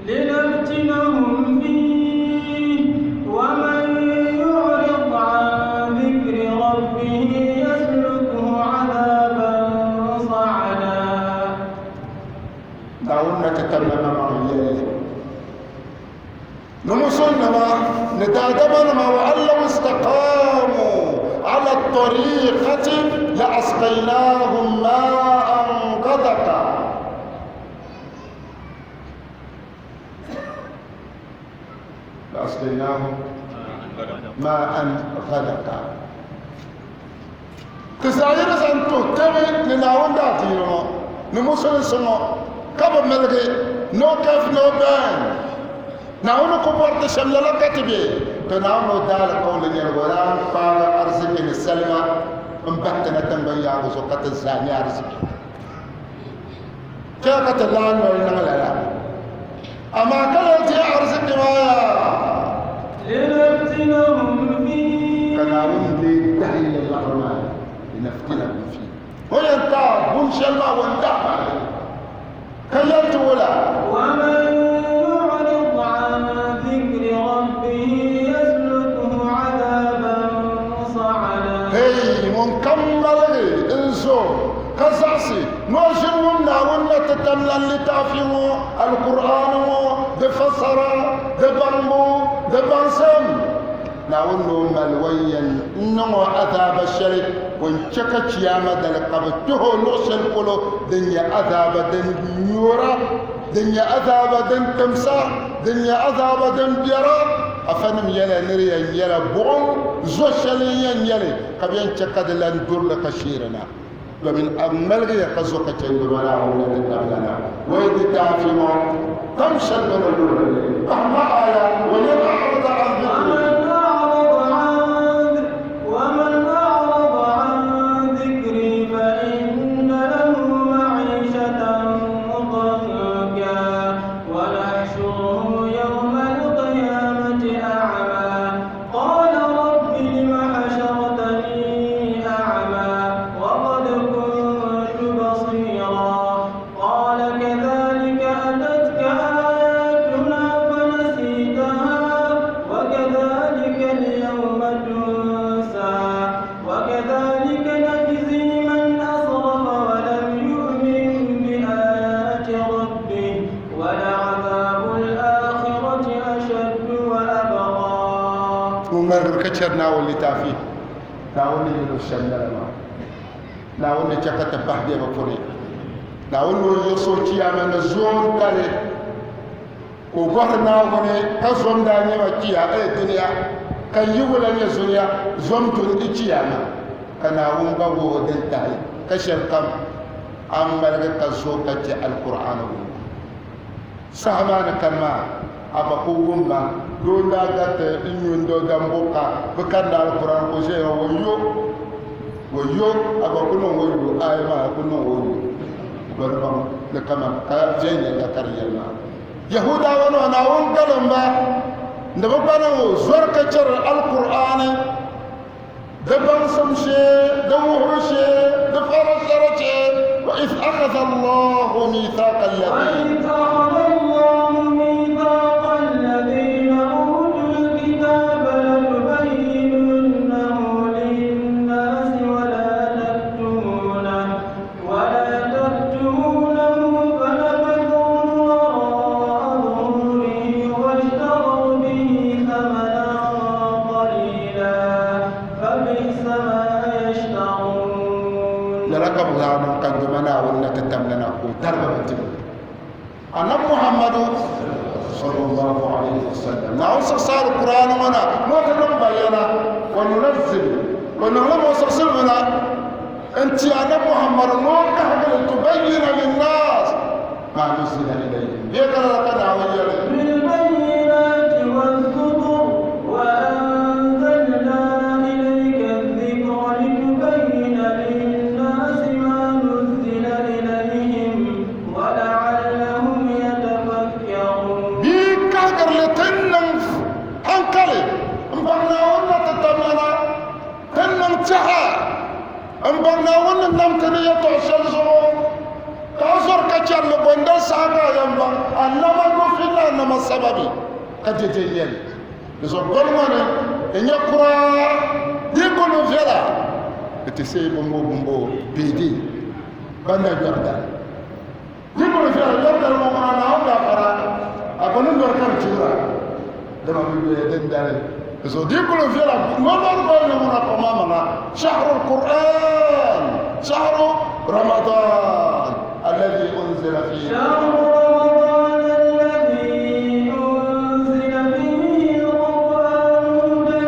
لنفتنهم فيه ومن يعرض عن ذكر ربه يسلكه عذابا صعدا.
Naawuni na ti tabila maŋmaŋ yɛlli ni musulnima ni daadamanima wa an law istaqamu ala tariqati la asqaynahum ma'an ghadaqa. La asqaynahum. Ma'an ghadaqa. Ti zaa yi di zaŋ tuhi tɛbi ni Naawuni daadiini ŋɔ ni musulinsi ŋɔ ka bi miligi, no curve no bend. Naawuni ku bɔri ti shɛm lala ka ti be, to Naawuni o daalikauli nyɛla o daa kpaagi ariziki ni salima m-bahi ti na tiŋgbani yaaŋa zuɣu ka ti zaa nya ariziki. Chɛ ka ti lahi noli niŋ lala, amaa ka lee deei ariziki maa yaa.
Linaftinahum fihi.
Ka Naawuni lee dahi ya liɣiri maa ni, linaftinahum fihi. O yɛn taai bun shɛli maa o ni dahi maa ni, ka yɛli ti wula?
Waman yu'rid an zikri rabbihi yaslukhu adhaban sa'ada.
Hey, ŋun kam ŋmaligi n-zo ka zaɣisi ni o ʒini wum Naawuni na ti tam lan litaafi ŋɔ, Alkur'aani ŋɔ, di fasara, di baŋbu, di baŋsim. Naawuni ni o mali o ni yɛn niŋ o azaaba shɛli o ni chɛ ka Chiyaama dali ka bɛ kpɛh o luɣ shɛli polo din nyɛ azaaba din nyoora, din nyɛ azaaba din timsa, din nyɛ azaaba din biɛra. Afanim yɛliya ni di yɛn nyɛla buɣim zo shɛli n-yɛn nyɛ li ka bɛ yɛn chɛ ka di lan durili ka sheeri na. Domin a ŋmaligi ya ka zo ka chɛ Duuma Naawuni la ti tabila na. O yi di taafi ŋɔ, tam shɛli bɛ ni luri li pahi ma aya, Waman a'rada an dhikri.
ومن أعرض عن ذكري فإن له معيشة ضنكا ونحشره يوم القيامة أعمى قال رب لم حشرتني أعمى وقد كنت بصيرا قال كذلك أتتك آياتنا فنسيتها وكذلك اليوم تنسى وكذلك نجزي من أسرف ولم يؤمن بآيات ربه ولعذاب الآخرة أشد وأبقى.
Ŋun ŋmarigiri ka chɛri Naawuni litaafi, Naawuni ni yɛl o shɛm lala maa. Naawuni ni chɛ ka ti bahi bɛ bi puni. Naawuni ni o yiɣisi o chiyaama ni zoon tali, ka o bɔhiri Naawuni ka zom daa nyɛ ma chiya ee dunia, ka yi wula nyɛ zuliya zom dun di chiyaama, ka Naawuni gba wuhi o din tahi ka shɛm kam a ŋmaligi ka zo ka chɛ Alkur'aani wumbu. Saha maa ni kani maa, a ba ku wum ma, doo n-daa gariti n-nyu n-do dambu ka bɛ karindi Alkur'aani ka o ʒeya Wayyo! Wayyo! A gba ku niŋ wayyo aaya maa ku niŋ wayyo gba ni baŋ ni kaman ka viɛnyɛliŋga ka di yɛli maa. Yahuudawa nima Naawuni galim ba ni bɛ gba niŋ o zɔri ka chɛri Alkur'aani di baŋsim shee, di wuhibu shee, di farasara shee. Wa iz akhadha Allahu mithaqa alladhina.
وإذ أخذ الله ميثاق الذين أوتوا الكتاب لتبيننه للناس ولا تكتمونه فنبذوه وراء ظهورهم واشتروا به ثمنا قليلا فبئس ما يشترون.
Lala ka bɛ daa niŋ ka Duuma Naawuni na ti tamda na ka o darigi ba tibili. Annabi Muhammadu sallallahu alayhi wa sallam Naawuni siɣisi Alkur'aani ŋɔ na ni o ti niŋ bayana wa nunazzilu o niŋla o siɣisili na n-ti Annabi Muhammadu ni o kahigili tubayyina linnaas ma nuzila ilayhim bee ka lala ka Naawuni yɛli.
بالبينات والزبر وأنزلنا إليك الذكر لتبين للناس ما نزل إليهم ولعلهم يتفكرون.
Bia kahigirili ti niŋ hankali m-baŋ Naawuni na ti tamlana, ti niŋ tɛha m-baŋ Naawuni ni nam ti ni yɛtɔɣ shɛli zuɣu, ka a zɔri ka chɛri li bɔndali saha ka a yɛn baŋ a nama nufi ni a nama sababi ka dɛdɛ n-nyɛ li. Di zuɣu goli ŋɔ ni di nyɛ kura di goli viɛla di ti seei bimbo bimbo beedi ban na yɔri dali. Di goli viɛla yɔri dali ŋɔ ŋuna Naawuni gaafara a gba ni yɔri ka di chihira dama bi yoya din dali. Di zuɣu di goli viɛla nɔlɔri goli ni ŋuna kpaŋmaŋmaŋa shahru Qur'an shahru Ramadan alladhi unzila fihi.
شهر رمضان الذي أنزل فيه القرآن هدى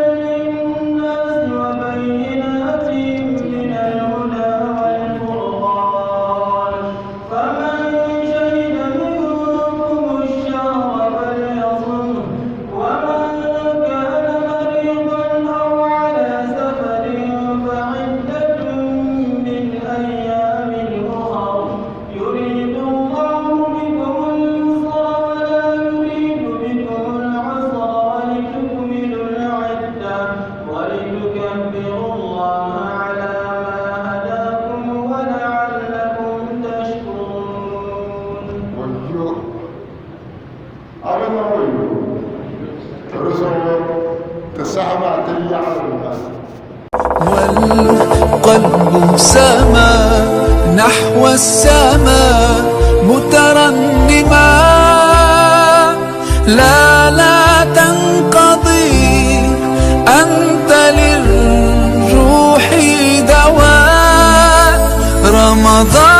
ti yaɣiri bi maŋa.
والقلب سما نحو السماء مترنما لا لا تنقضي أنت للروح دواء رمضان.